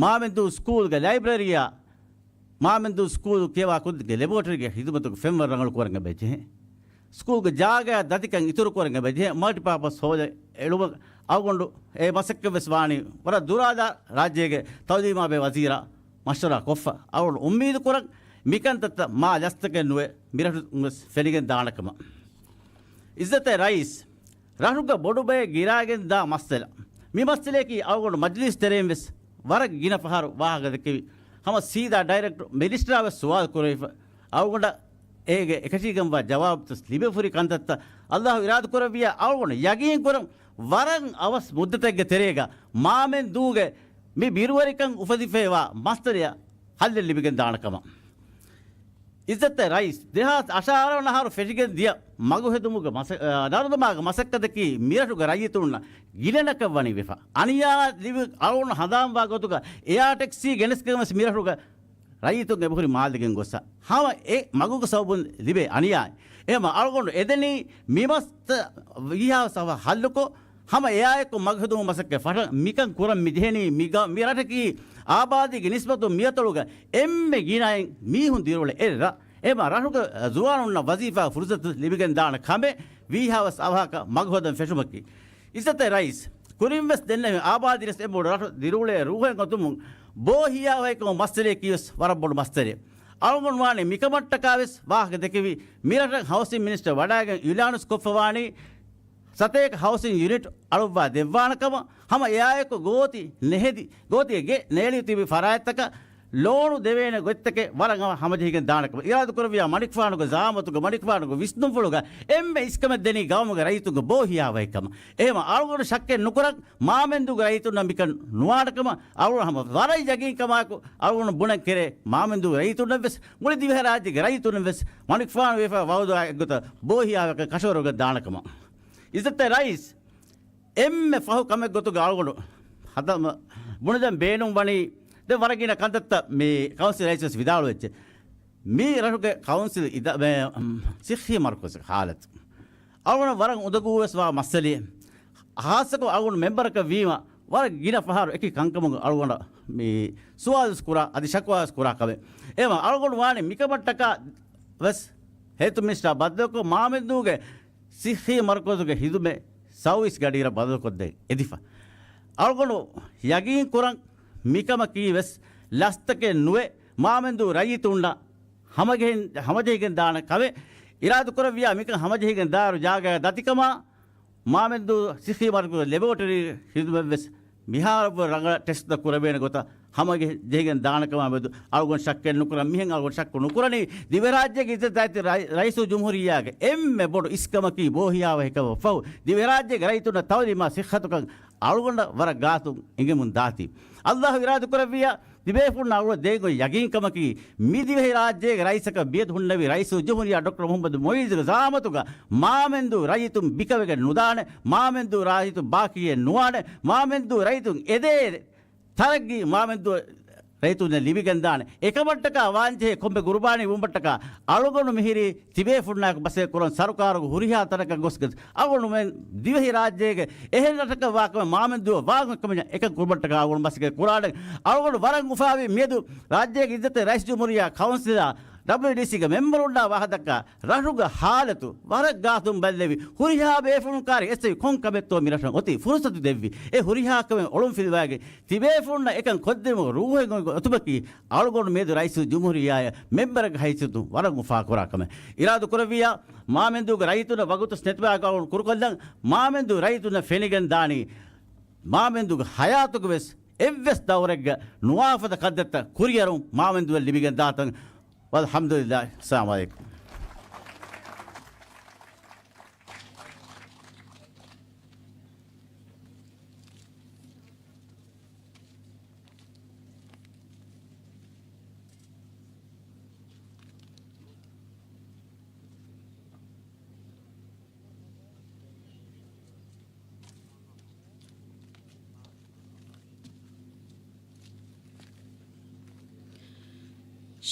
މާމެންދޫ ސްކޫލްގެ ލައިބްރަރީއާ، މާމެންދޫ ސްކޫލް ކިޔަވާ ކުދިންގެ ލެބޯޓަރީގެ ހިދުމަތުގެ ފެންވަރު ރަނގަޅު ކުރަން އެބަޖެހޭ. ސްކޫލްގެ ޖާގަޔާ ދަތިކަން އިތުރު ކުރަން އެބަޖެހޭ. މަލްޓިޕާޕަސް ހޯލެއް އެޅުމަށް އަޅުގަނޑު އެ މަސައްކަތް ވެސް ވާނީ ވަރަށް ދުރާލާ ރާއްޖޭގެ ތައުލީމާ ބޭ ވަޒީރާ މަޝްވަރާ ކޮށްފަ. އަޅުގަނޑު އުއްމީދު ކުރަން މިކަންތައްތައް މާ ލަސްތަކެއް ނުވެ މިރަށުން ވެސް ފެނިގެން ދާނެ ކަމަށް. އިއްޒަތްތެރި ރައީސް، ރަށުގަ ބޮޑުބައެއް ގިރާގެން ދާ މައްސަލަ. މި މައްސަލަޔަކީ އަޅުގަނޑު މަޖިލީސް ތެރެއިން ވެސް ވަރަށް ގިނަ ފަހަރު ވާހަކަ ދެއްކެވި ހަމަ ސީދާ ޑައިރެކްޓް މިނިސްޓަރާ ވެސް ސުވާލު ކުރެވިފަ. އަޅުގަނޑަށް އޭގެ އެކަށީގެންވާ ޖަވާބުތައް ލިބިފުރި ކަންތައްތައް އައްލާހު އިރާދަކުރެއްވިޔާ އަޅުގަނޑު ޔަގީންކުރަން ވަރަށް އަވަސް މުއްދަތެއްގެ ތެރޭގަ މާމެންދޫގެ މި ބިރުވެރިކަން އުފެދިފައިވާ މައްސަލަޔަށް ހައްލެއް ލިބިގެން ދާނެ ކަމަށް. އިއްޒަތްތެރި ރައީސް، ދެހާސް އަށާރަ ވަނަ އަހަރު ފެށިގެން ދިޔަ މަގު ހެދުމުގެ މަސަ-، އާ، ނަރުދަމާގެ މަސައްކަތަކީ މިރަށުގެ ރައްޔިތުންނަށް ގިނަނަކަށް ވަނީ ވެފަ. އަނިޔާ ލިބި އަޅުގަނޑު ހަނދާންވާ ގޮތުގަ އެއާ ޓެކްސީ ގެނެސްގެން ވެސް މިރަށުގެ ރައްޔިތުން އެބަހުރި މާލެގެން ގޮއްސަ. ހަމަ އެ މަގުގެ ސަބަބުން ލިބޭ އަނިޔާ. އެހެމަ އަޅުގަނޑު އެދެނީ މި މަސްތަ ވީހާ ސަފަ ހައްލުކޮށް، ހަމަ އެއާއެކު މަގު ހެދުމުގެ މަސައްކަތް ފަށަން މިކަން ކުރަން މި ޖެހެނީ. މި ގަ-، މި ރަށަކީ އާބާދީގެ ނިސްބަތުން މިއަތޮޅުގަ އެންމެ ގިނައިން މީހުން ދިރިއުޅޭ އެއް ރަށް. އެމަ ރަށުގެ ޒުވާނުންނަށް ވަޒީފާ ފުރުސަތު ލިބިގެން ދާނެ ކަމެއް ވީހާވެސް އަވަހަކަށް މަގު ހޯދަން ފެށުމަކީ. އިއްޒަތްތެރި ރައީސް، ކުރިންވެސް ދެންނެވި އާބާދީ ރަސް އެ ބޮޑު ރަށު ދިރިއުޅޭ ރޫހެއް އޮތުމުން ބޯހިޔާވަހިކަމު މައްސަލަޔަކީ ވެސް ވަރަށް ބޮޑު މައްސަލައެއް. އަޅުގަނޑު ވާނީ މިކަމަށްޓަކާ ވެސް ވާހަކަ ދެކެވި މިރަށަށް ހައުސިން މިނިސްޓަރ ވަޑައިގެން އިއުލާނުސް ކޮށްފަވާނީ ސަތޭކަ ހައުސިން ޔުނިޓް އަޅުއްވާ ދެއްވާނެ ކަމަށް، ހަމަ އެއާއެކު ގޯތި ނެހެދި، ގޯތިގެ ގެ ނޭޅި ތިބި ފަރާތްތަކަށް ލޯނު ދެވޭނެ ގޮތްތަކެއް ވަރަށް ހަމަޖެހިގެން ދާނެ ކަމަށް އިރާދަ ކުރެއްވިޔާ، މަނިކުފާނުގެ ޒަޢާމަތުގަ މަނިކުފާނުގެ ވިސްނުންފުޅުގަ އެންމެ އިސްކަމެއް ދެނީ ގައުމުގެ ރައްޔިތުންގެ ބޯހިޔާވަހިކަމަށް. އެހެމަ އަޅުގަނޑު ޝައްކެއް ނުކުރަން، މާމެންދޫގެ ރައްޔިތުންނަށް މިކަން ނުވާނެ ކަމަށް އަޅުގަނޑު ހަމަ ވަރަށް ޔަގީންކަމާއެކު އަޅުގަނޑު ބުނަން ކެރޭ. މާމެންދޫގެ ރައްޔިތުންނަށް ވެސް، މުޅި ދިވެހިރާއްޖޭގެ ރައްޔިތުންނަށް ވެސް، މަނިކުފާނު ވެފަ ވައުދާ އެއްގޮތަށް ބޯހިޔާވަހިކަން ކަށަވަރުކޮށް ދާނެ ކަމަށް. އިއްޒަތްތެރި ރައީސް، އެންމެ ފަހު ކަމެއް ގޮތުގަ އަޅުގަނޑު ހަދަ-، ބުނެދެން ބޭނުން ވަނީ، ދެ ވަރަށް ގިނަ ކަންތައްތައް މި ކައުންސިލް ރައީސް ވެސް ވިދާޅުވެއްޖެ. މި ރަށުގެ ކައުންސިލް އިދާ-، މެ-، އަމް، ސިއްހީ މަރުކަޒުގެ ހާލަތު އަޅުގަނޑަށް ވަރަށް އުނދަގޫ ވެސް ވާ މައްސަލައެއް. ހާއްސަކޮށް އަޅުގަނޑު މެމްބަރަކަށް ވީމަ، ވަރަށް ގިނަ ފަހަރު އެކި ކަންކަމުގަ އަޅުގަނޑަށް މި ސުވާލު ވެސް ކުރާ، އަދި ޝަކުވާ ވެސް ކުރާ ކަމެއް. އެހެމަ އަޅުގަނޑު ވާނެ މިކަމަށްޓަކާ ވެސް ހެލްތު މިނިސްޓަރ ބައްދަލުކޮށް، މާމެންދޫގެ ސިއްހީ މަރުކަޒުގެ ހިދުމަތް ސައުވީސް ގަޑިއިރަށް ބަދަލުކޮށްދޭން އެދިފަ. އަޅުގަނޑު ޔަގީން ކުރަން މިކަމަކީ ވެސް ލަސްތަކެއް ނުވެ، މާމެންދޫ ރައްޔިތުންނަށް ހަމަޖެހި-، ހަމަޖެހިގެން ދާނެ ކަމެއް. އިރާދަ ކުރެއްވިޔާ މިކަން ހަމަޖެހިގެން ދާއިރު ޖާގަ ދަތިކަމާ، މާމެންދޫ ސިއްހީ މަރުކަޒު ލެބޯޓަރީ ހިދުމަތް ވެސް މިހާރަށްވުރެ ރަނގަޅަށް ޓެސްޓްތައް ކުރެވޭނެ ގޮތަށް ހަމަޖެހިގެން ދާނެ ކަމާ މެދު އަޅުގަނޑު ޝައްކެއް ނުކުރަން. މިހެން އަޅުގަނޑު ޝައްކު ނުކުރަނީ، ދިވެހިރާއްޖޭގެ އިއްޒަތް ދާއިތި ރައި-، ރައީސުލްޖުމްހޫރިއްޔާގެ އެންމެ ބޮޑު އިސްކަމަކީ ބޯހިޔާވަހިކަމަށް ފަހު، ދިވެހިރާއްޖޭގެ ރައްޔިތުންނަށް ތައުލީމާ ސިއްހަތުކަން އަޅުގަނޑަށް ވަރަށް ގާތުން އެނގެމުން ދާތީ. އައްލާހު އިރާދަކުރެއްވިޔާ، ތިބޭފުޅުންނަށް އަޅުގަނޑު ދޭން އޮތް ޔަގީންކަމަކީ، މި ދިވެހި ރާއްޖޭގެ ރައީސަކަށް މިއަދު ހުންނެވި ރައީސުލްޖުމްހޫރިއްޔާ ޑޮކްޓަރ މުހައްމަދު މުއިއްޒުގެ ޒައާމަތުގަ މާމެންދޫ ރައްޔިތުން ބިކަވެގެން ނުދާނެ، މާމެންދޫ ރައްޔިތުން ބާކީއެއް ނުވާނެ، މާމެންދޫ ރައްޔިތުން އެދޭ ތަރައްގީ މާމެންދޫ ރައްޔިތުންނަށް ލިބިގެންދާނެ. އެކަމަށްޓަކާ ވާންޖެހޭ ކޮންމެ ގުރުބާނީ ވުމަށްޓަކާ އަޅުގަނޑު މިހިރީ ތިބޭފުޅުންނާއެކު މަސައްކަތް ކުރަން، ސަރުކާރުގެ ހުރިހާ ތަނަކަށް ގޮސްގެން އަޅުގަނޑުމެން ދިވެހި ރާއްޖޭގެ އެހެން ރަށަކަށް ވާކަމެއް މާމެންދޫއަށް ވާން އޮތްކަމެއް ނެތް. އެކަން ކުރުމަށްޓަކާ އަޅުގަނޑު މަސައްކަތް ކުރާނެ. އަޅުގަނޑު ވަރަށް އުފާވީ މިއަދު ރާއްޖޭގެ އިއްޒަތްތެރި ރައީސް ޖުމްހޫރިއްޔާ ކައުންސިލާ ޑަބްލިއުޑީސީގެ މެމްބަރުންނާ ވާހަކަދައްކާ ރަށުގެ ހާލަތު ވަރަށް ގާތުން ބައްލެވި، ހުރިހާ ބޭފުޅުން ކާރި އެއްސެވި ކޮން ކަމެއްތޯ މި ރަށަށް އޮތީ ފުރުސަތު ދެއްވި. އެ ހުރިހާ ކަމެއް އޮޅުން ފިލުވާގެން ތިބޭފުޅުންނަށް އެކަން ކޮށްދިނުމުގެ ރޫހެއް އޮތުމަކީ އަޅުގަނޑު މިއަދު ރައީސުލްޖުމްހޫރިއްޔާއަށް މެމްބަރެއްގެ ހައިސިއްޔަތުން ވަރަށް އުފާކުރާ ކަމެއް. އިރާދަ ކުރެއްވިއްޔާ، މާމެންދޫގެ ރައްޔިތުންނަށް ވަގުތު ނެތިބައި އަޅުގަނޑު ކުރުކޮށްލަން، މާމެންދޫ ރައްޔިތުންނަށް ފެނިގެން ދާނީ، މާމެންދޫގެ ހަޔާތުގެ ވެސް އެއްވެސް ދައުރެއްގަ ނުވާފަދަ ކަންތައްތައް ކުރިއަރުން މާމެންދޫއަށް ލިބިގެން ދާތަން. ވަލްޙަމްދުލިއްލާހި. އައްސަލާމު ޢަލައިކުމް.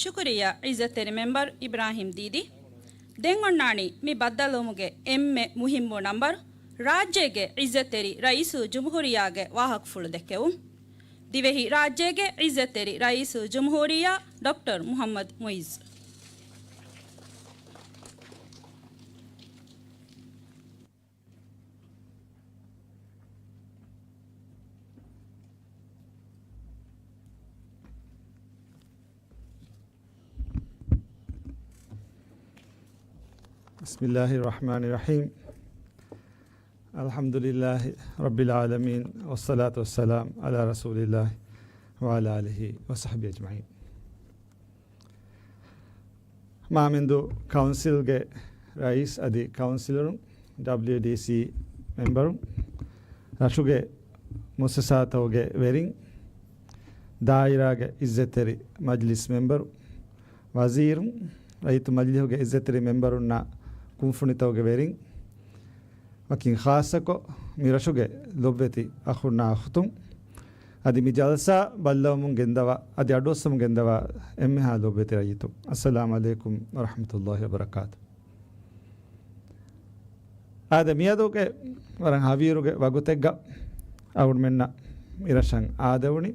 ޝުކުރިއްޔާ ޢިއްޒަތްތެރި މެމްބަރު އިބްރާހިމް ދީދީ. ދެން އޮންނާނީ މި ބައްދަލުވުމުގެ އެންމެ މުހިއްމު ނަންބަރު، ރާއްޖޭގެ ޢިއްޒަތްތެރި ރައީސުލްޖުމްހޫރިއްޔާގެ ވާހަކަފުޅު ދެއްކެވުން. ދިވެހި ރާއްޖޭގެ ޢިއްޒަތްތެރި ރައީސުލްޖުމްހޫރިއްޔާ ޑޮކްޓަރ މުޙައްމަދު މުޢިއްޒު. بسم الله الرحمن الرحيم. الحمد لله رب العالمين، والصلاة والسلام على رسول الله وعلى آله وصحبه أجمعين. މާމެންދޫ ކައުންސިލްގެ ރައީސް އަދި ކައުންސިލަރުން، ޑަބްލިއުޑީސީ މެމްބަރުން، ރަށުގެ މުއައްސަސާތަކުގެ ވެރިން، ދާއިރާގެ އިއްޒަތްތެރި މަޖިލިސް މެމްބަރު، ވަޒީރުން، ރައްޔިތު މަޖިލިހުގެ އިއްޒަތްތެރި މެމްބަރުންނާ ކުންފުނިތަކުގެ ވެރިން، ވަކިން ޚާއްޞަކޮށް، މި ރަށުގެ ލޮބްވެތި އަޚުންނާ އުޚްތުން، އަދި މި ޖަލްސާ ބައްލަވަމުން ގެންދަވާ، އަދި އަޑުއައްސަމުން ގެންދަވާ އެންމެހާ ލޮބްވެތި ރައްޔިތުން، އައްސަލާމު ޢަލައިކުމް ވަރަޙްމަތުﷲ ވަބަރަކާތު. އާދެ، މިއަދުގެ ވަރަށް ހަވީރުގެ ވަގުތެއްގަ އަޅުގަނޑުމެންނަށް މި ރަށަށް އާދެވުނީ.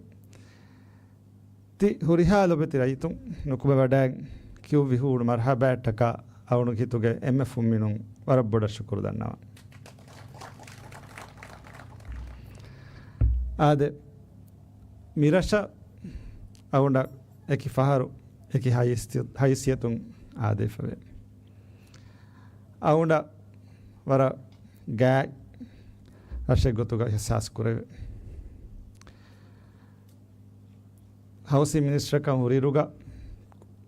ތި ހުރިހާ ލޮބެތި ރައްޔިތުން ނުކުމެވަޑައިގެން ކިޔުއްވި ހޫނު މަރްޙަބާއަށްޓަކާ އަޅުގަނޑު ހިތުގެ އެންމެ ފުންމިނުން ވަރަށް ބޮޑަށް ޝުކުރު ދަންނަވަން. އާދެ، މިރަށަށް އަޅުގަނޑަށް އެކި ފަހަރު އެކި ހައިސި-، ހައިސިއްޔަތުން އާދެވިފަވޭ. އަޅުގަނޑަށް ވަރަށް ގާތް ރަށެއް ގޮތުގަ އިޙްސާސް ކުރެވޭ. ހައުސިން މިނިސްޓަރަކަށް ހުރިއިރުގަ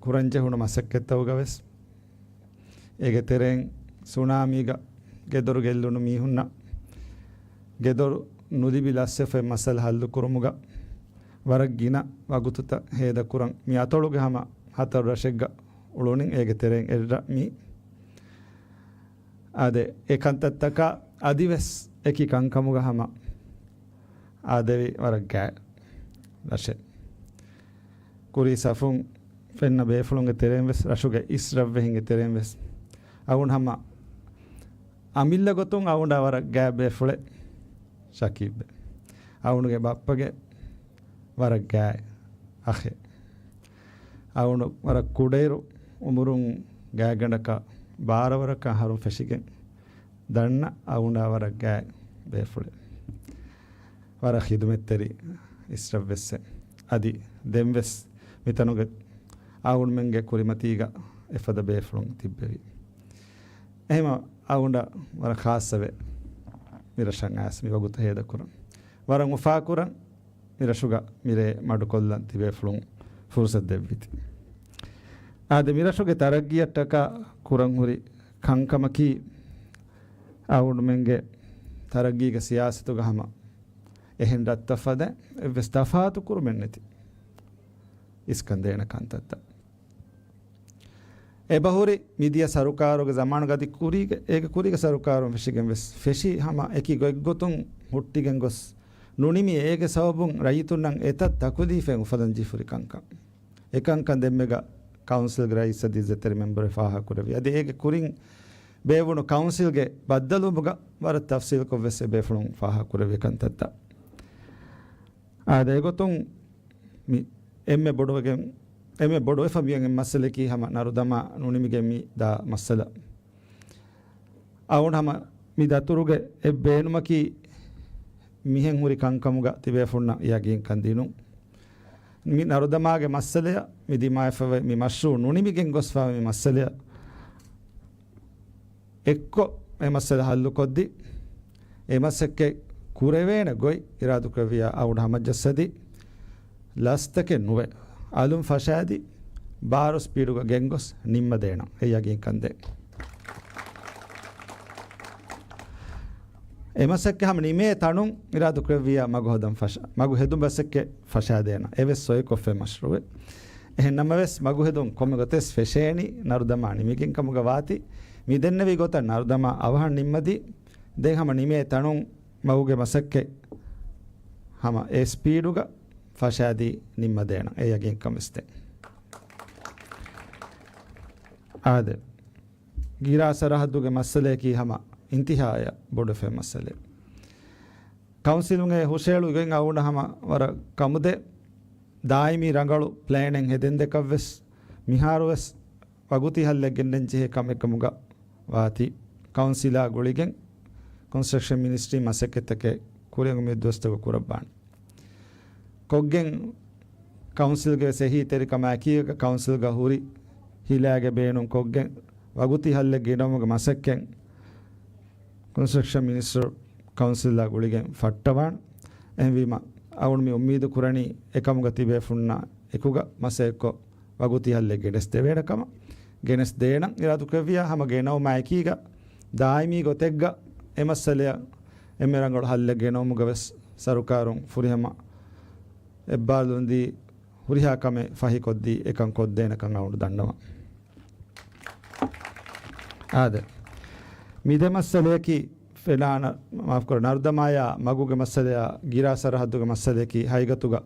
ކުރަންޖެހުނު މަސައްކަތްތަކުގަ ވެސް، އޭގެ ތެރެއިން ސުނާމީގަ ގެދޮރު ގެއްލުނު މީހުންނަށް ގެދޮރު ނުލިބި ލަސްވެފައި މައްސަލަ ހައްލުކުރުމުގަ ވަރަށް ގިނަ ވަގުތުތައް ހޭދަކުރަން މި އަތޮޅުގެ ހަމަ ހަތަރު ރަށެއްގަ އުޅުނިން އޭގެ ތެރެއިން އެއް ރަށް މީ. އާދެ، އެ ކަންތައްތަކާ އަދިވެސް އެކި ކަންކަމުގަ ހަމަ އާދެވި ވަރަށް ގާތް ރަށެއް. ކުރީ ސަފުން ފެންނަ ބޭފުޅުންގެ ތެރެއިން ވެސް، ރަށުގެ އިސް ރަށްވެހިންގެ ތެރެއިން ވެސް އަޅުގަނޑު ހަމަ އަމިއްލަ ގޮތުން އަޅުގަނޑަށް ވަރަށް ގާތް ބޭފުޅެއް ޝަކީބްބެ. އަޅުގަނޑުގެ ބައްޕަގެ ވަރަށް ގާތް އަޚެއް. އަޅުގަނޑު ވަރަށް ކުޑައިރު އުމުރުން ގާތްގަނޑަކަށް ބާރަ ވަރަކަށް އަހަރުން ފެށިގެން ދަންނަ އަޅުގަނޑާ ވަރަށް ގާތް ބޭފުޅެއް. ވަރަށް ޚިދުމަތްތެރި އިސްރަށްވެއްސެއް. އަދި ދެންވެސް މިތަނުގެ އަޅުގަނޑުމެންގެ ކުރިމަތީގަ އެފަދަ ބޭފުޅުން ތިއްބެވި. އެހެމަ އަޅުގަނޑަށް ވަރަށް ޚާއްޞަވެ މިރަށަށް އައިސް މިވަގުތު ހޭދަކުރަން. ވަރަށް އުފާކުރަން މިރަށުގަ މިރޭ މަޑުކޮށްލަން ތިބޭފުޅުން ފުރުސަތު ދެއްވިތި. އާދެ، މިރަށުގެ ތަރައްގީއަށްޓަކާ ކުރަން ހުރި ކަންކަމަކީ، އަޅުގަނޑުމެންގެ ތަރައްގީގެ ސިޔާސަތުގަ ހަމަ އެހެން ރަށްތައް ފަދަ އެއްވެސް ތަފާތު ކުރުމެއް ނެތި. އިސްކަންދޭނެ ކަންތައްތައް. އެބަހުރި މިދިޔަ ސަރުކާރުގެ ޒަމާނުގަ އަދި ކުރީގެ، އޭގެ ކުރީގެ ސަރުކާރުން ފެށިގެން ވެސް ފެށި ހަމަ އެކި ގޮތްގޮތުން ހުއްޓިގެން ގޮސް ނުނިމި، އޭގެ ސަބަބުން ރައްޔިތުންނަށް އެތައް ތަކުލީފެއް އުފަލަން ޖެހިފަ ހުރި ކަންކަން. އެކަންކަން ދެންމެގަ ކައުންސިލްގެ ރައީސް އަދި އިއްޒަތްތެރި މެމްބަރު ފާހަގަކުރެއްވި. އަދި އޭގެ ކުރިން ބޭއްވުނު ކައުންސިލްގެ ބައްދަލުވުމުގަ ވަރަށް ތަފްސީލްކޮށް ވެސް އެ ބޭފުޅުން ފާހަގަކުރެއްވި ކަންތައްތައް. އާދެ، އެގޮތުން މި އެންމެ ބޮޑުވެގެން، އެންމެ ބޮޑުވެފަ މިއޮތް އެއް މައްސަލައަކީ ހަމަ ނަރުދަމާ ނުނިމިގެން މި ދާ މައްސަލަ. އަޅުގަނޑު ހަމަ މި ދަތުރުގެ އެއް ބޭނުމަކީ މިހެން ހުރި ކަންކަމުގަ ތިބޭފުންނަށް ޔަގީންކަން ދިނުން. މި ނަރުދަމާގެ މައްސަލަޔަށް، މި ދިމާވެފަވޭ މި މަޝްރޫއު ނުނިމިގެން ގޮސްފަވޭ މި މައްސަލަޔަށް އެއްކޮށް އެ މައްސަލަ ހައްލުކޮށްދީ، އެ މަސައްކަތް ކުރެވޭނެ ގޮތް އިރާދަކުރެއްވިޔާ އަޅުގަނޑު ހަމަޖައްސަދީ، ލަސްތަކެއް ނުވެ، އަލުން ފަށާދީ، ބާރު ސްޕީޑުގަ ގެންގޮސް ނިންމަދޭނަން އެ ޔަގީންކަން ދޭ. އެ މަސައްކަތް ހަމަ ނިމޭ ތަނުން އިރާދަކުރެއްވިޔާ މަގު ހަދަން ފަށަ، މަގު ހެދުން މަސައްކަތް ފަށާދޭނަން. އެވެސް ސޮއިކޮށްފައި މަޝްރޫއެއް. އެހެން ނަމަވެސް، މަގު ހެދުން ކޮންމެ ގޮތެއް ފެށޭނީ ނަރުދަމާ ނިމިގެން ކަމުގަ ވާތީ. މި ދެންނެވި ގޮތަށް ނަރުދަމާ އަވަހަށް ނިންމަދީ، ދެން ހަމަ ނިމޭ ތަނުން މަގުގެ މަސައްކަތް ހަމަ އެ ސްޕީޑުގަ ފަށާދީ ނިންމަދޭނަން އެ ޔަގީންކަން ވެސް ދޭ. އާދެ، ގިރާ ސަރަހައްދުގެ މައްސަލައަކީ ހަމަ އިންތިހާއަށް ބޮޑުވެފައި މައްސަލައެއް. ކައުންސިލުން ހުށައެޅުގެން އަޅުގަނޑަށް ހަމަ ވަރަށް ކަމުދޭ. ދާއިމީ ރަނގަޅު ޕްލޭނެއް ހެދެން ދެކަށްވެސް މިހާރުވެސް ވަގުތީ ހައްލެއް ގެންނަން ޖެހޭ ކަމެއްކަމުގަ ވާތީ. ކައުންސިލާ ގުޅިގެން ކޮންސްޓްރަކްޝަން މިނިސްޓްރީ މަސައްކަތްތަކެއް ކުރިއަށް މި ދުވަސްތަކު ކުރައްވާނެ. ކޮށްގެން ކައުންސިލްގެ ވެސް އެހީތެރިކަމާއެކީގަ ކައުންސިލްގަ ހުރި ހިލާގެ ބޭނުން ކޮށްގެން ވަގުތީ ހައްލެއް ގެނައުމުގެ މަސައްކަތް ކޮންސްޓްރަކްޝަން މިނިސްޓަރު ކައުންސިލްއާ ގުޅިގެން ފައްޓަވާން. އެހެންވީމަ، އަޅުގަނޑު މި އުއްމީދު ކުރަނީ އެކަމުގަ ތިބޭފުންނާ އެކުގަ މަސައްކަތްކޮށް ވަގުތީ ހައްލެއް ގެނެސްދެވޭނެ ކަމަށް. ގެނެސްދޭނަން އިރާދަކުރެއްވިޔާ ހަމަ ގެނައުމާ އެކީގަ ދާއިމީ ގޮތެއްގަ އެ މައްސަލަޔަށް އެންމެ ރަނގަޅު ހައްލެއް ގެނައުމުގަ ވެސް ސަރުކާރުން ފުރިހަމަ އެއްބާރުލުންދީ ހުރިހާ ކަމެއް ފަހިކޮށްދީ އެކަން ކޮށްދޭނެކަން އަޅުގަނޑު ދަންނަވަން. އާދެ، މި ދެ މައްސަލަޔަކީ ފެނާނަ، މާފުކުރޭ، ނަރުދަމާޔާ މަގުގެ މައްސަލަޔާ ގިރާ ސަރަހައްދުގެ މައްސަލަޔަކީ ހަގީގަތުގަ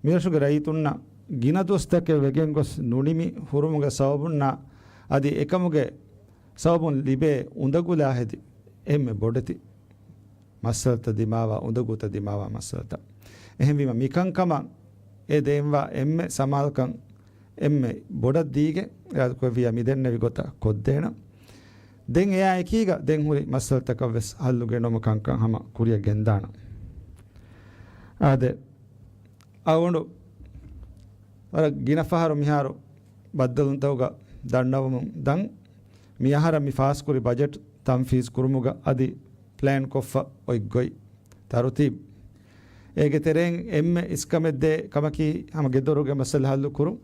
މިރަށުގެ ރައްޔިތުންނަށް ގިނަ ދުވަސްތަކެއް ވެގެން ގޮސް ނުނިމި ހުރުމުގެ ސަބަބުންނާ އަދި އެކަމުގެ ސަބަބުން ލިބޭ އުނދަގުލާ ހެދި އެންމެ ބޮޑެތި މައްސަލަތައް ދިމާވާ، އުނދަގޫތައް ދިމާވާ މައްސަލަތައް. އެހެންވީމަ، މިކަންކަމަށް އެ ދޭންވާ އެންމެ ސަމާލުކަން އެންމެ ބޮޑަށް ދީގެން އިރާދަކުރެއްވިޔާ މިދެންނެވި ގޮތަށް ކޮށްދޭނަން. ދެން އެއާ އެކީގަ ދެން ހުރި މައްސަލަތަކަށް ވެސް ހައްލު ގެނައުމު ކަންކަން ހަމަ ކުރިއަށް ގެންދާނަން. އާދެ، އަޅުގަނޑު ވަރަށް ގިނަ ފަހަރު މިހާރު ބައްދަލުންތަކުގަ ދަންނަވަމުން ދަން، މި އަހަރަށް މި ފާސްކުރި ބަޖެޓް ތަންފީޒް ކުރުމުގަ އަދި ޕްލޭން ކޮށްފަ އޮތް ގޮތް، ތަރުތީބު. އޭގެ ތެރެއިން އެންމެ އިސްކަމެއްދޭ ކަމަކީ ހަމަ ގެދޮރުގެ މައްސަލަ ހައްލު ކުރުން.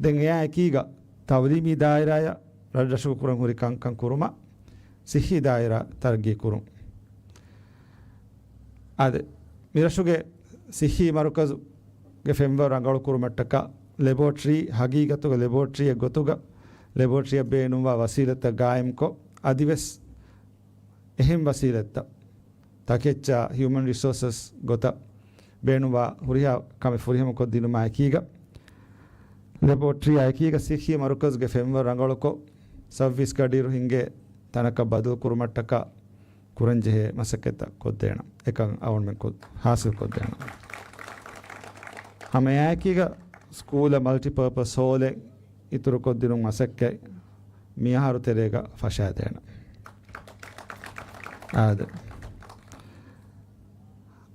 ދެން އެއާ އެކީގަ ތައުލީމީ ދާއިރާޔަށް ރަށްރަށުގަ ކުރަން ހުރި ކަންކަން ކުރުމަށް ސިއްހީ ދާއިރާ ތަރައްގީ ކުރުން. އާދެ، މިރަށުގެ ސިއްހީ މަރުކަޒުގެ ފެންވަރު ރަނގަޅު ކުރުމަށްޓަކާ ލެބޯޓްރީ، ހަގީގަތުގެ ލެބޯޓްރީއެއް ގޮތުގަ ލެބޯޓްރީއަށް ބޭނުންވާ ވަސީލަތްތައް ގާއިމްކޮށް، އަދިވެސް އެހެން ވަސީލަތްތައް ތަކެއްޗާ ހިއުމަން ރިސޯސަސް ގޮތަށް ބޭނުންވާ ހުރިހާ ކަމެއް ފުރިހަމަކޮށްދިނުމާ އެކީގަ، ލެބޯޓްރީއާ އެކީގަ ސިއްހީ މަރުކަޒުގެ ފެންވަރު ރަނގަޅުކޮށް، ސައުވީސް ގަޑިއިރު ހިންގޭ ތަނަކަށް ބަދަލު ކުރުމަށްޓަކާ ކުރަންޖެހޭ މަސައްކަތްތައް ކޮށްދޭނަން. އެކަން އަޅުގަނޑުމެން ކޮށް، ހާސިލް ކޮށްދޭނަން. ހަމަ އެއާއެކީގަ ސްކޫލަށް މަލްޓިޕާޕަސް ހޯލެއް އިތުރުކޮށްދިނުން މަސައްކަތް މިއަހަރު ތެރޭގަ ފަށާދޭނަން. އާދެ،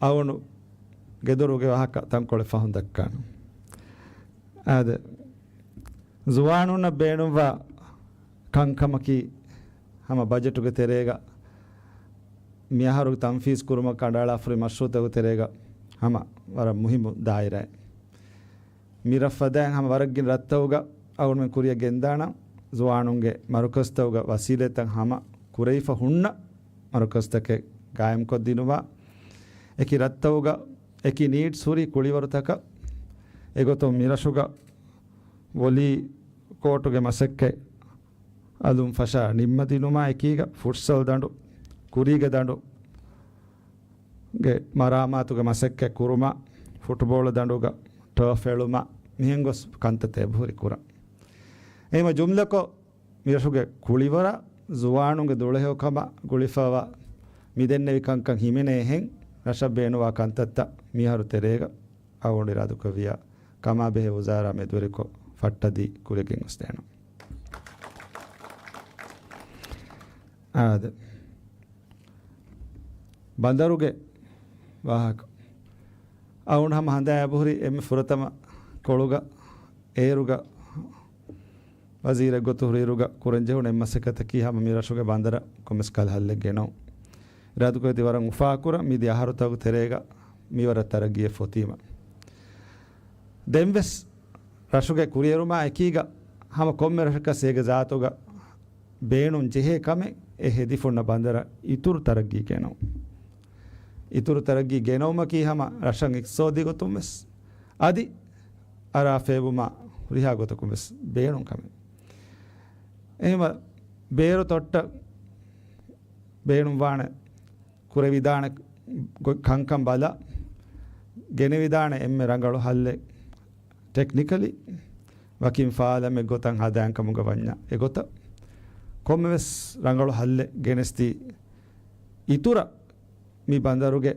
އަޅުގަނޑު ގެދޮރުގެ ވާހަކަ ތަންކޮޅެއް ފަހުން ދައްކާނަން. އާދެ، ޒުވާނުންނަށް ބޭނުންވާ ކަންކަމަކީ ހަމަ ބަޖެޓުގެ ތެރޭގަ މިއަހަރު ތަންފީޒް ކުރުމަށް ކަނޑައަޅާފަހުރި މަޝްރޫއުތަކުގެ ތެރޭގަ ހަމަ ވަރަށް މުހިއްމު ދާއިރާއެއް. މި ރަށް ފަދައިން ހަމަ ވަރަށް ގިނަ ރަށްތަކުގަ އަޅުގަނޑުމެން ކުރިއަށް ގެންދާނަން، ޒުވާނުންގެ މަރުކަޒުތަކުގަ ވަސީލަތްތައް ހަމަ ކުރެވިފަ ހުންނަ މަރުކަޒުތަކެއް ގާއިމްކޮށްދިނުމަށް، އެކި ރަށްތަކުގަ އެކި ނީޑްސް ހުރި ކުޅިވަރުތަކަށް، އެގޮތުން މިރަށުގަ ވޮލީ ކޯޓުގެ މަސައްކަތް އަލުން ފަށާ ނިންމަދިނުމާ އެކީގަ، ފުޓްސަލް ދަނޑު، ކުރީގެ ދަނޑުގެ މަރާމާތުގެ މަސައްކަތް ކުރުމާ، ފުޓުބޯޅަ ދަނޑުގަ ޓާފް އެޅުމާ، މިހެން ގޮސް ކަންތައްތައް އެބަހުރި ކުރަން. އެހެންވެ، ޖުމްލަކޮށް، މިރަށުގެ ކުޅިވަރާ ޒުވާނުންގެ ދުޅަހެޔޮކަމާ ގުޅިފައިވާ މިދެންނެވި ކަންކަން ހިމެނޭހެން، ރަށަށް ބޭނުންވާ ކަންތައްތައް މިހާރު ތެރޭގަ އަޅުގަނޑު އިރާދަކުރެއްވިއްޔާ، ކަމާބެހޭ ވުޒާރާ މެދުވެރިކޮށް ފައްޓަދީ ކުރިޔަށް ގެންގޮސްދޭނަން. އާދެ. ބަނދަރުގެ ވާހަކަ. އަޅުގަނޑު ހަމަ ހަނދާން އެބަހުރި އެންމެ ފުރަތަމަ ކޮޅުގަ އޭރުގަ ވަޒީރެއް ގޮތުން ހުރިއިރުގަ ކުރަންޖެހުނު އެއް މަސައްކަތަކީ ހަމަ މި ރަށުގެ ބަނދަރަށް ކޮންމެސް ކަހަލަ ހައްލެއް ގެނައުން. އިރާދަކުރެއްވި ވަރަށް އުފާކުރަން މިދިޔަ އަހަރުތަކުގެ ތެރޭގަ މިވަރަށް ތަރައްގީއެއް ފޮތީމަ. ދެންވެސް ރަށުގެ ކުރިއެރުމާ އެކީގަ ހަމަ ކޮންމެ ރަށަކަސް އޭގެ ޒާތުގަ ބޭނުން ޖެހޭ ކަމެއް އެ ހެދިފުންނަ ބަނދަރަށް އިތުރު ތަރައްގީ ގެނައުން. އިތުރު ތަރައްގީ ގެނައުމަކީ ހަމަ ރަށަށް އިޤްތިޞާދީ ގޮތުން ވެސް އަދި އަރާ ފޭބުމާ ހުރިހާ ގޮތަކުން ވެސް ބޭނުން ކަމެއް. އެހެންވެ، ބޭރު ތޮއްޓަށް ބޭނުންވާނެ ކުރެވިދާނެ ގޮ-، ކަންކަން ބަލާ، ގެނެވިދާނެ އެންމެ ރަނގަޅު ހައްލެއް ޓެކްނިކަލީ ވަކިން ފާލަމެއް ގޮތަށް ހަދާން ކަމުގަ ވަންޏާ އެގޮތަށް ކޮންމެވެސް ރަނގަޅު ހައްލެއް ގެނެސްދީ، އިތުރަށް މި ބަނދަރުގެ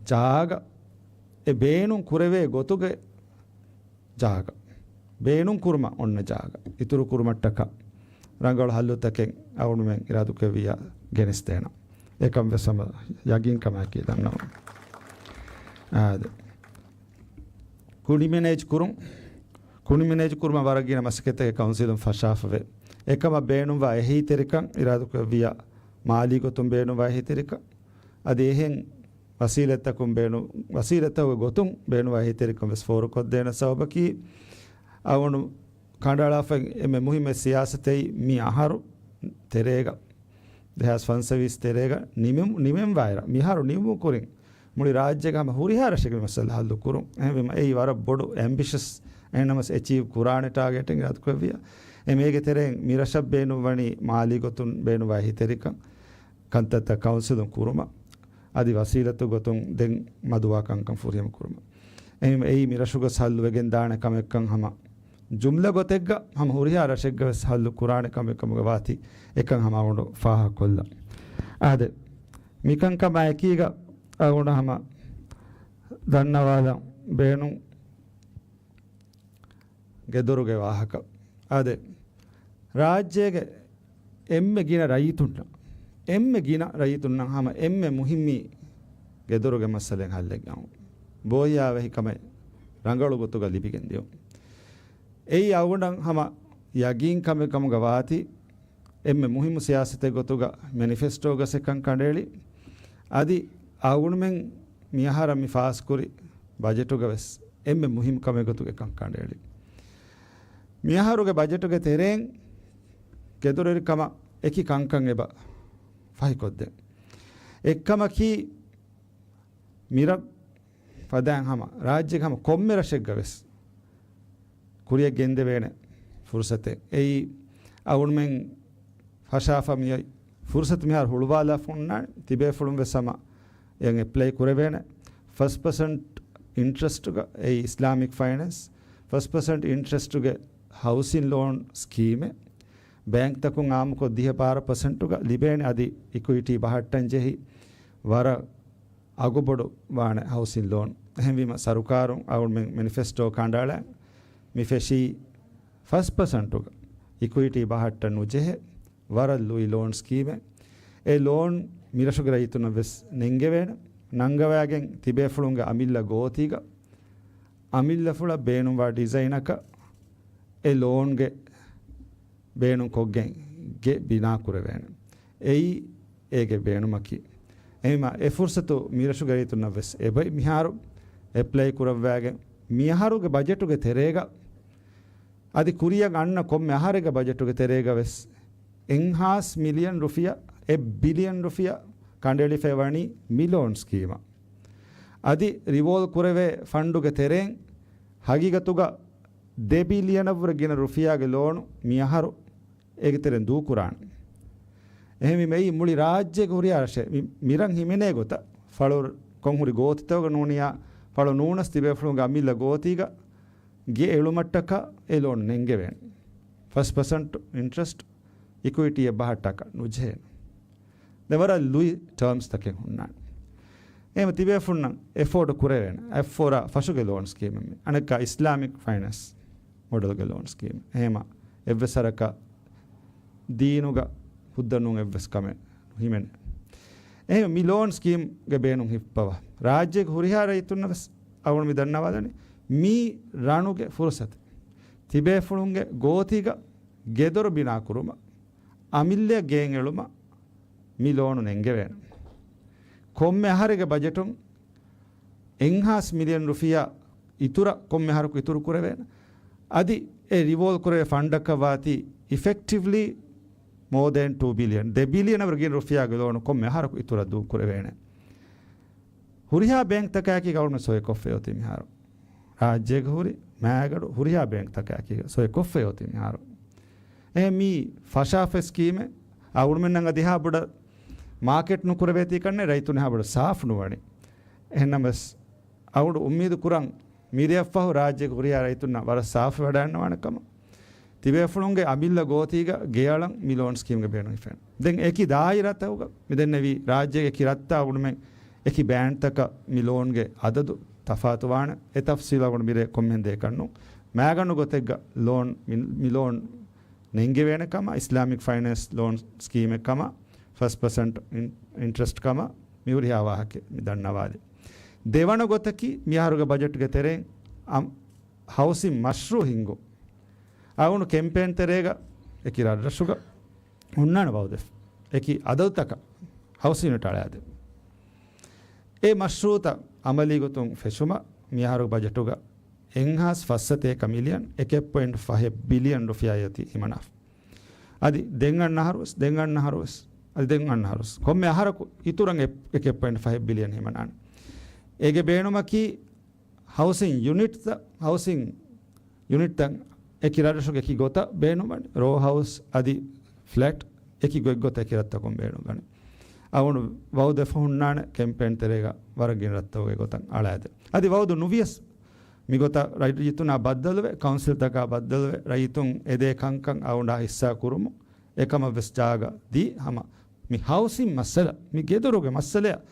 ޖާގަ އެ ބޭނުން ކުރެވޭ ގޮތުގެ ޖާގަ، ބޭނުން ކުރުމަށް އޮންނަ ޖާގަ އިތުރު ކުރުމަށްޓަކާ ރަނގަޅު ހައްލުތަކެއް އަޅުގަނޑުމެން އިރާދަކުރެއްވިއްޔާ ގެނެސްދޭނަން. އެކަން ވެސް ހަމަ ޔަގީންކަމާއެކީ ދަންނަވަން. އާދެ. ކުނި މެނޭޖް ކުރުން، ކުނި މެނޭޖް ކުރުމަށް ވަރަށް ގިނަ މަސައްކަތެއް ކައުންސިލުން ފަށާފަވޭ. އެކަމަށް ބޭނުންވާ އެހީތެރިކަން އިރާދަކުރެއްވިއްޔާ، މާލީ ގޮތުން ބޭނުންވާ އެހީތެރިކަން އަދި އެހެން ވަސީލަތްތަކުން ބޭނު-، ވަސީލަތްތަކުގެ ގޮތުން ބޭނުންވާ އެހީތެރިކަން ވެސް ފޯރުކޮށްދޭނެ ސަބަބަކީ، އަޅުގަނޑު ކަނޑައަޅާފައި އެންމެ މުހިއްމު ސިޔާސަތެއް މި އަހަރު ތެރޭގަ، ދެހާސް ފަންސަވީސް ތެރޭގަ ނިމެމު-، ނިމެންވާއިރަށް މިހާރު ނިމުމުގެ ކުރިން މުޅި ރާއްޖޭގަ ހަމަ ހުރިހާ ރަށެއްގެ މި މައްސަލަ ހައްލު ކުރުން. އެހެންވީމަ އެއީ ވަރަށް ބޮޑު އެމްބިޝަސް، އެހެންނަމަވެސް އެޗީވް ކުރާނެ ޓާގެޓެއް އިރާދަކުރެއްވިއްޔާ. އެ މީގެ ތެރެއިން މި ރަށަށް ބޭނުންވަނީ މާލީ ގޮތުން ބޭނުންވާ އެހީތެރިކަން، ކަންތައްތައް ކައުންސިލުން ކުރުމަށް އަދި ވަސީލަތު ގޮތުން ދެން މަދުވާ ކަންކަން ފުރިހަމަ ކުރުމަށް. އެހެން އެއީ މި ރަށުގަސް ހައްލުވެގެން ދާނެ ކަމެއްކަން ހަމަ ޖުމްލަ ގޮތެއްގަ ހަމަ ހުރިހާ ރަށެއްގަ ވެސް ހައްލު ކުރާނެ ކަމެއް ކަމުގަ ވާތީ އެކަން ހަމަ އަޅުގަނޑު ފާހަގަކޮށްލަން. އާދެ، މިކަންކަމާ އެކީގަ އަޅުގަނޑަށް ހަމަ ދަންނަވާލަން ބޭނުން ގެދޮރުގެ ވާހަކަ. އާދެ، ރާއްޖޭގެ އެންމެ ގިނަ ރައްޔިތުންނަށް، އެންމެ ގިނަ ރައްޔިތުންނަށް ހަމަ އެންމެ މުހިއްމީ ގެދޮރުގެ މައްސަލައެއް ހައްލެއް ގެނައުން. ބޯހިޔާވަހިކަމެއް ރަނގަޅު ގޮތުގަ ލިބިގެން ދިޔުން. އެއީ އަޅުގަނޑަށް ހަމަ ޔަގީން ކަމެއް ކަމުގަ ވާތީ، އެންމެ މުހިއްމު ސިޔާސަތެއް ގޮތުގަ މެނިފެސްޓޯގަސް އެކަން ކަނޑައެޅި. އަދި އަޅުގަނޑުމެން މިއަހަރަށް މި ފާސްކުރި ބަޖެޓުގަ ވެސް އެންމެ މުހިއްމު ކަމެއް ގޮތުގަ އެކަން ކަނޑައެޅި. މިއަހަރުގެ ބަޖެޓުގެ ތެރެއިން ގެދޮރުވެރިކަމަށް އެކި ކަންކަން އެބަ ފަހިކޮށްދޭން. އެއްކަމަކީ، މިރަށް ފަދައިން ހަމަ ރާއްޖޭގެ ހަމަ ކޮންމެ ރަށެއްގަ ވެސް ކުރިޔަށް ގެންދެވޭނެ ފުރުސަތެއް. އެއީ އަޅުގަނޑުމެން ފަށާފަ މިއޮތް ފުރުސަތު މިހާރު ހުޅުވާލާފަ އޮންނާނެ. ތިބޭފުޅުން ވެސް ހަމަ އެއަށް އެޕްލައި ކުރެވޭނެ. ފަސް ޕަސެންޓް އިންޓްރެސްޓުގަ، އެއީ އިސްލާމިކް ފައިނޭންސް، ފަސް ޕަސެންޓް އިންޓްރެސްޓުގެ ހައުސިން ލޯން ސްކީމެއް. ބޭންކްތަކުން އާއްމުކޮށް ދިހަ ބާރަ ޕަސެންޓުގަ ލިބޭނެ. އަދި އިކުއިޓީ ބަހައްޓަން ޖެހި ވަރަށް އަގުބޮޑު ވާނެ ހައުސިން ލޯން. އެހެންވީމަ، ސަރުކާރުން އަޅުގަނޑުމެން މެނިފެސްޓޯ ކަނޑައަޅަން މި ފެށީ ފަސް ޕަސެންޓުގަ އިކުއިޓީ ބަހައްޓަން ނުޖެހޭ ވަރަށް ލުއި ލޯން ސްކީމެއް. އެ ލޯން މިރަށުގެ ރައްޔިތުންނަށް ވެސް ނެންގެވޭނެ. ނަންގަވައިގެން ތިބޭފުޅުންގެ އަމިއްލަ ގޯތީގަ އަމިއްލަފުޅަށް ބޭނުންވާ ޑިޒައިނަކަށް އެ ލޯންގެ ބޭނުންކޮށްގެން ގެ ބިނާކުރެވޭނެ. އެއީ އޭގެ ބޭނުމަކީ. އެހެންވީމަ އެ ފުރުސަތު މިރަށުގެ ރައްޔިތުންނަށް ވެސް އެބައި މިހާރު އެޕްލައި ކުރައްވާގެން މިއަހަރުގެ ބަޖެޓުގެ ތެރޭގަ އަދި ކުރިޔަށް އަންނަ ކޮންމެ އަހަރެއްގެ ބަޖެޓުގެ ތެރޭގަ ވެސް އެއްހާސް މިލިއަން ރުފިޔާ، އެއް ބިލިއަން ރުފިޔާ ކަނޑައެޅިފައި ވަނީ މި ލޯން ސްކީމަށް. އަދި ރިވޯލް ކުރެވޭ ފަންޑުގެ ތެރެއިން ހަގީގަތުގަ ދެ ބިލިއަނަށްވުރެ ގިނަ ރުފިޔާގެ ލޯނު މިއަހަރު އޭގެ ތެރެއިން ދޫކުރާނެ. އެހެންވީމަ އެއީ މުޅި ރާއްޖޭގެ ހުރިހާ ރަށެއް މި-، މިރަށް ހިމެނޭ ގޮތަށް ފަޅު ކޮންހުރި ގޯތިތަކުގަ ނޫނިޔާ ފަޅު ނޫނަސް ތިބޭފުޅުންގެ އަމިއްލަ ގޯތީގަ ގެ އެޅުމަށްޓަކާ އެ ލޯނު ނެންގެވޭނެ. ފަސް ޕަސެންޓް އިންޓްރެސްޓް، އިކުއިޓީ އެއްބަހަށްޓަކާ ނުޖެހޭނެ. ދެން ވަރަށް ލުއި ޓާމްސް ތަކެއް ހުންނާނެ. އެހެން ތިބޭފުޅުންނަށް އެފޯޑް ކުރެވޭނެ. އެފޯރާ ފަށުގެ ލޯން ސްކީމެއް މި. އަނެއްކާ އިސްލާމިކް ފައިނޭންސް މޮޑެލްގެ ލޯން ސްކީމް. އެހެމަ އެއްވެސް ހަރަކަށް ދީނުގަ ހުއްދަ ނޫން އެއްވެސް ކަމެއް ނުހިމެނޭ. އެހެން މި ލޯން ސްކީމްގެ ބޭނުން ހިއްޕަވާ. ރާއްޖޭގެ ހުރިހާ ރައްޔިތުންނަށް ވެސް އަޅުގަނޑު މި ދަންނަވާލަނީ މީ ރަނުގެ ފުރުސަތެއް. ތިބޭފުޅުންގެ ގޯތީގަ ގެދޮރު ބިނާ ކުރުމަށް، އަމިއްލައަށް ގެއިން އެޅުމަށް މި ލޯނު ނެންގެވޭނެ. ކޮންމެ އަހަރެއްގެ ބަޖެޓުން އެއްހާސް މިލިއަން ރުފިޔާ އިތުރަށް ކޮންމެ އަހަރަކު އިތުރު ކުރެވޭނެ. އަދި އެ ރިވޯލް ކުރެވޭ ފަންޑަކަށް ވާތީ އިފެކްޓިވްލީ މޯ ދެން ޓޫ ބިލިއަން، ދެ ބިލިއަނަށް ވަރަށް ގިނަ ރުފިޔާގެ ލޯނު ކޮންމެ އަހަރަކު އިތުރަށް ދޫކުރެވޭނެ. ހުރިހާ ބޭންކްތަކާއެކީ ގަވަރމަންޓް ސޮއިކޮށްފައި އޮތީ މިހާރު. ރާއްޖޭގެ ހުރި މާގަނޑު ހުރިހާ ބޭންކްތަކާއެކީ ސޮއިކޮށްފައި އޮތީ މިހާރު. އެހެން މީ ފަށާފަ ސްކީމެއް. އަޅުގަނޑުމެންނަށް އަދި އެހާ ބޮޑަށް މާކެޓް ނުކުރެވޭތީ ކަންނޭނގެ ރައްޔިތުން އެހާ ބޮޑަށް ސާފު ނުވަނީ. އެހެންނަމަވެސް އަޅުގަނޑު އުއްމީދު ކުރަން މިރެއަށްފަހު ރާއްޖޭގެ ހުރިހާ ރައްޔިތުންނަށް ވަރަށް ސާފުވެވަޑައިގަންނަވާނެ ކަމަށް. ތިބޭފުޅުންގެ އަމިއްލަ ގޯތީގަ ގެއަޅަން މި ލޯން ސްކީމްގެ ބޭނުން ހިފޭނެ. ދެން އެކި ދާއިރާތަކުގަ މި ދެންނެވި ރާއްޖޭގެ އެކި ރަށްތައް އަޅުގަނޑުމެން އެކި ބޭންޑްތަކަށް މި ލޯންގެ އަދަދު ތަފާތުވާނެ. އެ ތަފްސީލް އަޅުގަނޑު މިރޭ ކޮންމެހެން ދޭކަށް ނޫން. މާގަނޑު ގޮތެއްގަ ލޯން މި، މި ލޯން ނެންގެވޭނެ ކަމަށް، އިސްލާމިކް ފައިނޭންސް ލޯން ސްކީމެއް ކަމަށް، ފަސް ޕަސެންޓް އިން، އިންޓްރެސްޓް ކަމަށް މި ހުރިހާ ވާހަކަ މި ދަންނަވާލި. ދެވަނަ ގޮތަކީ މިއަހަރުގެ ބަޖެޓްގެ ތެރެއިން އަމް، ހައުސިން މަޝްރޫއު ހިންގުން. އަޅުގަނޑު ކެމްޕޭން ތެރޭގަ އެކި ރަށްރަށުގަ ހުންނާނެ ވައުދެއް. އެކި އަދަދުތަކަށް ހައުސިން ޔުނިޓް އަޅާދެ. އެ މަޝްރޫއުތައް އަމަލީ ގޮތުން ފެށުމަށް މިއަހަރު ބަޖެޓުގަ އެއްހާސް ފަސްސަތޭކަ މިލިއަން އެކެއް ޕޮއިންޓް ފަހެއް ބިލިއަން ރުފިޔާ އޮތީ ހިމަނާފަ. އަދި ދެން އަންނަ އަހަރުވެސް، ދެން އަންނަ އަހަރުވެސް، އަދި ދެން އަންނަ އަހަރުވެސް ކޮންމެ އަހަރަކު އިތުރަށް އެ، އެކެއް ޕޮއިންޓް ފަހެއް ބިލިއަން ހިމަނާނެ. އޭގެ ބޭނުމަކީ ހައުސިން ޔުނިޓްތައް، ހައުސިން ޔުނިޓްތައް އެކި ރަށްރަށުގެ އެކި ގޮތަށް ބޭނުންވަނީ. ރޯ ހައުސް އަދި ފްލެޓް އެކި ގޮތްގޮތަށް އެކި ރަށްތަކުން ބޭނުންވަނީ. އަޅުގަނޑު ވައުދެއް ހުންނާނެ ކެމްޕޭން ތެރޭގަ ވަރަށް ގިނަ ރަށްތަކުގެ ގޮތަށް އަޅާދެ. އަދި ވައުދު ނުވިޔަސް މިގޮތަށް ރައްޔިތުންނާ ބައްދަލުވެ، ކައުންސިލްތަކާ ބައްދަލުވެ، ރައްޔިތުން އެދޭ ކަންކަން އަޅުގަނޑާ ހިއްސާ ކުރުމުން އެކަމަށްވެސް ޖާގަ ދީ ހަމަ މި ހައުސިން މައްސަލަ، މި ގެދޮރުގެ މައްސަލަޔަށް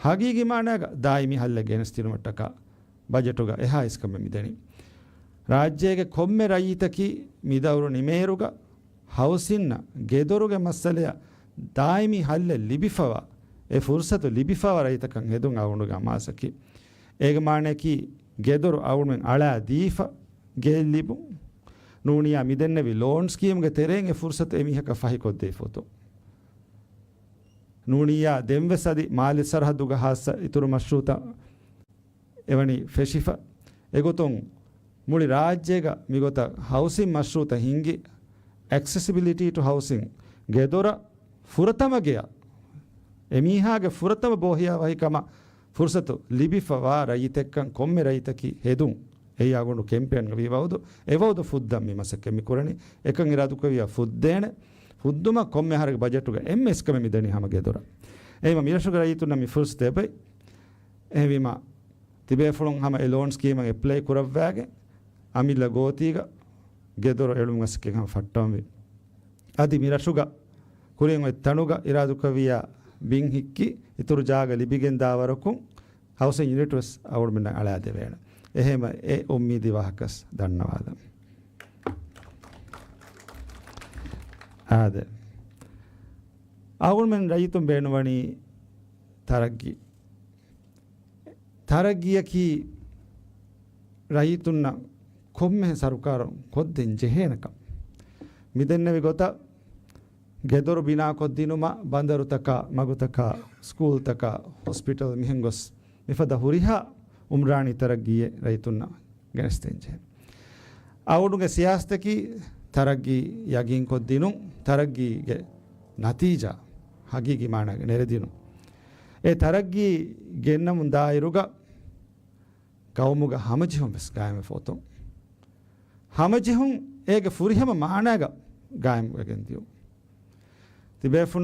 ހަގީގީ މާނާގަ ދާއިމީ ހައްލެއް ގެނެސްދިނުމަށްޓަކާ ބަޖެޓުގަ އެހާ އިސްކަމެއް މިދެނީ. ރާއްޖޭގެ ކޮންމެ ރައްޔިތަކީ މިދައުރު ނިމޭއިރުގަ ހައުސިންއަށް ގެދޮރުގެ މައްސަލަޔަށް ދާއިމީ ހައްލެއް ލިބިފަވާ، އެ ފުރުސަތު ލިބިފަވާ ރައްޔިތަކަށް ހެދުން އަޅުގަނޑުގެ އަމާޒަކީ. އޭގެ މާނައަކީ ގެދޮރު އަޅުގަނޑުމެން އަޅާ ދީފަ ގެއެއް ލިބުން. ނޫނިޔާ މިދެންނެވި ލޯން ސްކީމްގެ ތެރެއިން އެ ފުރުސަތު އެމީހަކަށް ފަހިކޮށްދީފަ އޮތުން. ނޫނިއްޔާ ދެންވެސް އަދި މާލެ ސަރަހައްދުގަ ހާއްސަ އިތުރު މަޝްރޫއުތައް އެވަނީ ފެށިފަ. އެގޮތުން މުޅި ރާއްޖޭގަ މިގޮތަށް ހައުސިން މަޝްރޫއުތައް ހިންގި، އެކްސެސިބިލިޓީ ޓު ހައުސިން، ގެދޮރަށް ފުރަތަމަ ގެޔަށް، އެމީހާގެ ފުރަތަމަ ބޯހިޔާވަހިކަމަށް ފުރުސަތު ލިބިފަވާ ރައްޔިތެއްކަން ކޮންމެ ރައްޔިތަކީ ހެދުން. އެއީ އަޅުގަނޑު ކެމްޕޭންގަ ވީ ވައުދު، އެ ވައުދު ފުއްދަން މި މަސައްކަތް މި ކުރަނީ. އެކަން އިރާދުކުރެއްވިޔާ ފުއްދޭނެ، ފުއްދުމަށް ކޮންމެ އަހަރެއްގެ ބަޖެޓުގަ އެންމެ އިސްކަމެއް މިދެނީ ހަމަ ގެދޮރަށް. އެހެންވީމަ މިރަށުގެ ރައްޔިތުންނަށް މި ފުރުސަތު އެބައި. އެހެންވީމަ ތިބޭފުޅުން ހަމަ އެ ލޯން ސްކީމަށް އެޕްލައި ކުރައްވާގެން، އަމިއްލަ ގޯތީގަ ގެދޮރު އެޅުމުގެ މަސައްކަތް ހަމަ ފައްޓަވަންވީ. އަދި މިރަށުގަ ކުރިން އޮތް ތަނުގަ އިރާދުކުރެއްވިޔާ ބިން ހިއްކި، އިތުރު ޖާގަ ލިބިގެން ދާ ވަރަކުން ހައުސިން ޔުނިޓް ވެސް އަޅުގަނޑުމެންނަށް އަޅާދެވޭނެ. އެހެންވެ އެ އުއްމީދީ ވާހަކަ ވެސް ދަންނަވާލަން. އާދެ. އަޅުގަނޑުމެން ރައްޔިތުން ބޭނުންވަނީ ތަރައްގީ. ތަރައްގީއަކީ ރައްޔިތުންނަށް ކޮންމެހެން ސަރުކާރުން ކޮށްދޭން ޖެހޭނެކަން. މިދެންނެވި ގޮތަށް ގެދޮރު ބިނާކޮށްދިނުމަށް، ބަނދަރުތަކާ، މަގުތަކާ، ސްކޫލްތަކާ، ހޮސްޕިޓަލް މިހެން ގޮސް މިފަދަ ހުރިހާ އުމްރާނީ ތަރައްގީއެއް ރައްޔިތުންނަށް ގެނެސްދޭން ޖެހޭ. އަޅުގަނޑުގެ ސިޔާސަތަކީ ތަރައްގީ ޔަގީންކޮށްދިނުން، ތަރައްގީގެ ނަތީޖާ ހަގީގީ މާނައިގަ ނެރެދިނުން. އެ ތަރައްގީ ގެންނަމުން ދާއިރުގަ ގައުމުގަ ހަމަޖެހުން ވެސް ގާއިމްވެފަ އޮތުން. ހަމަޖެހުން އޭގެ ފުރިހަމަ މާނާގަ ގާއިމްވެގެން ދިޔުން. ތިބޭފުޅުން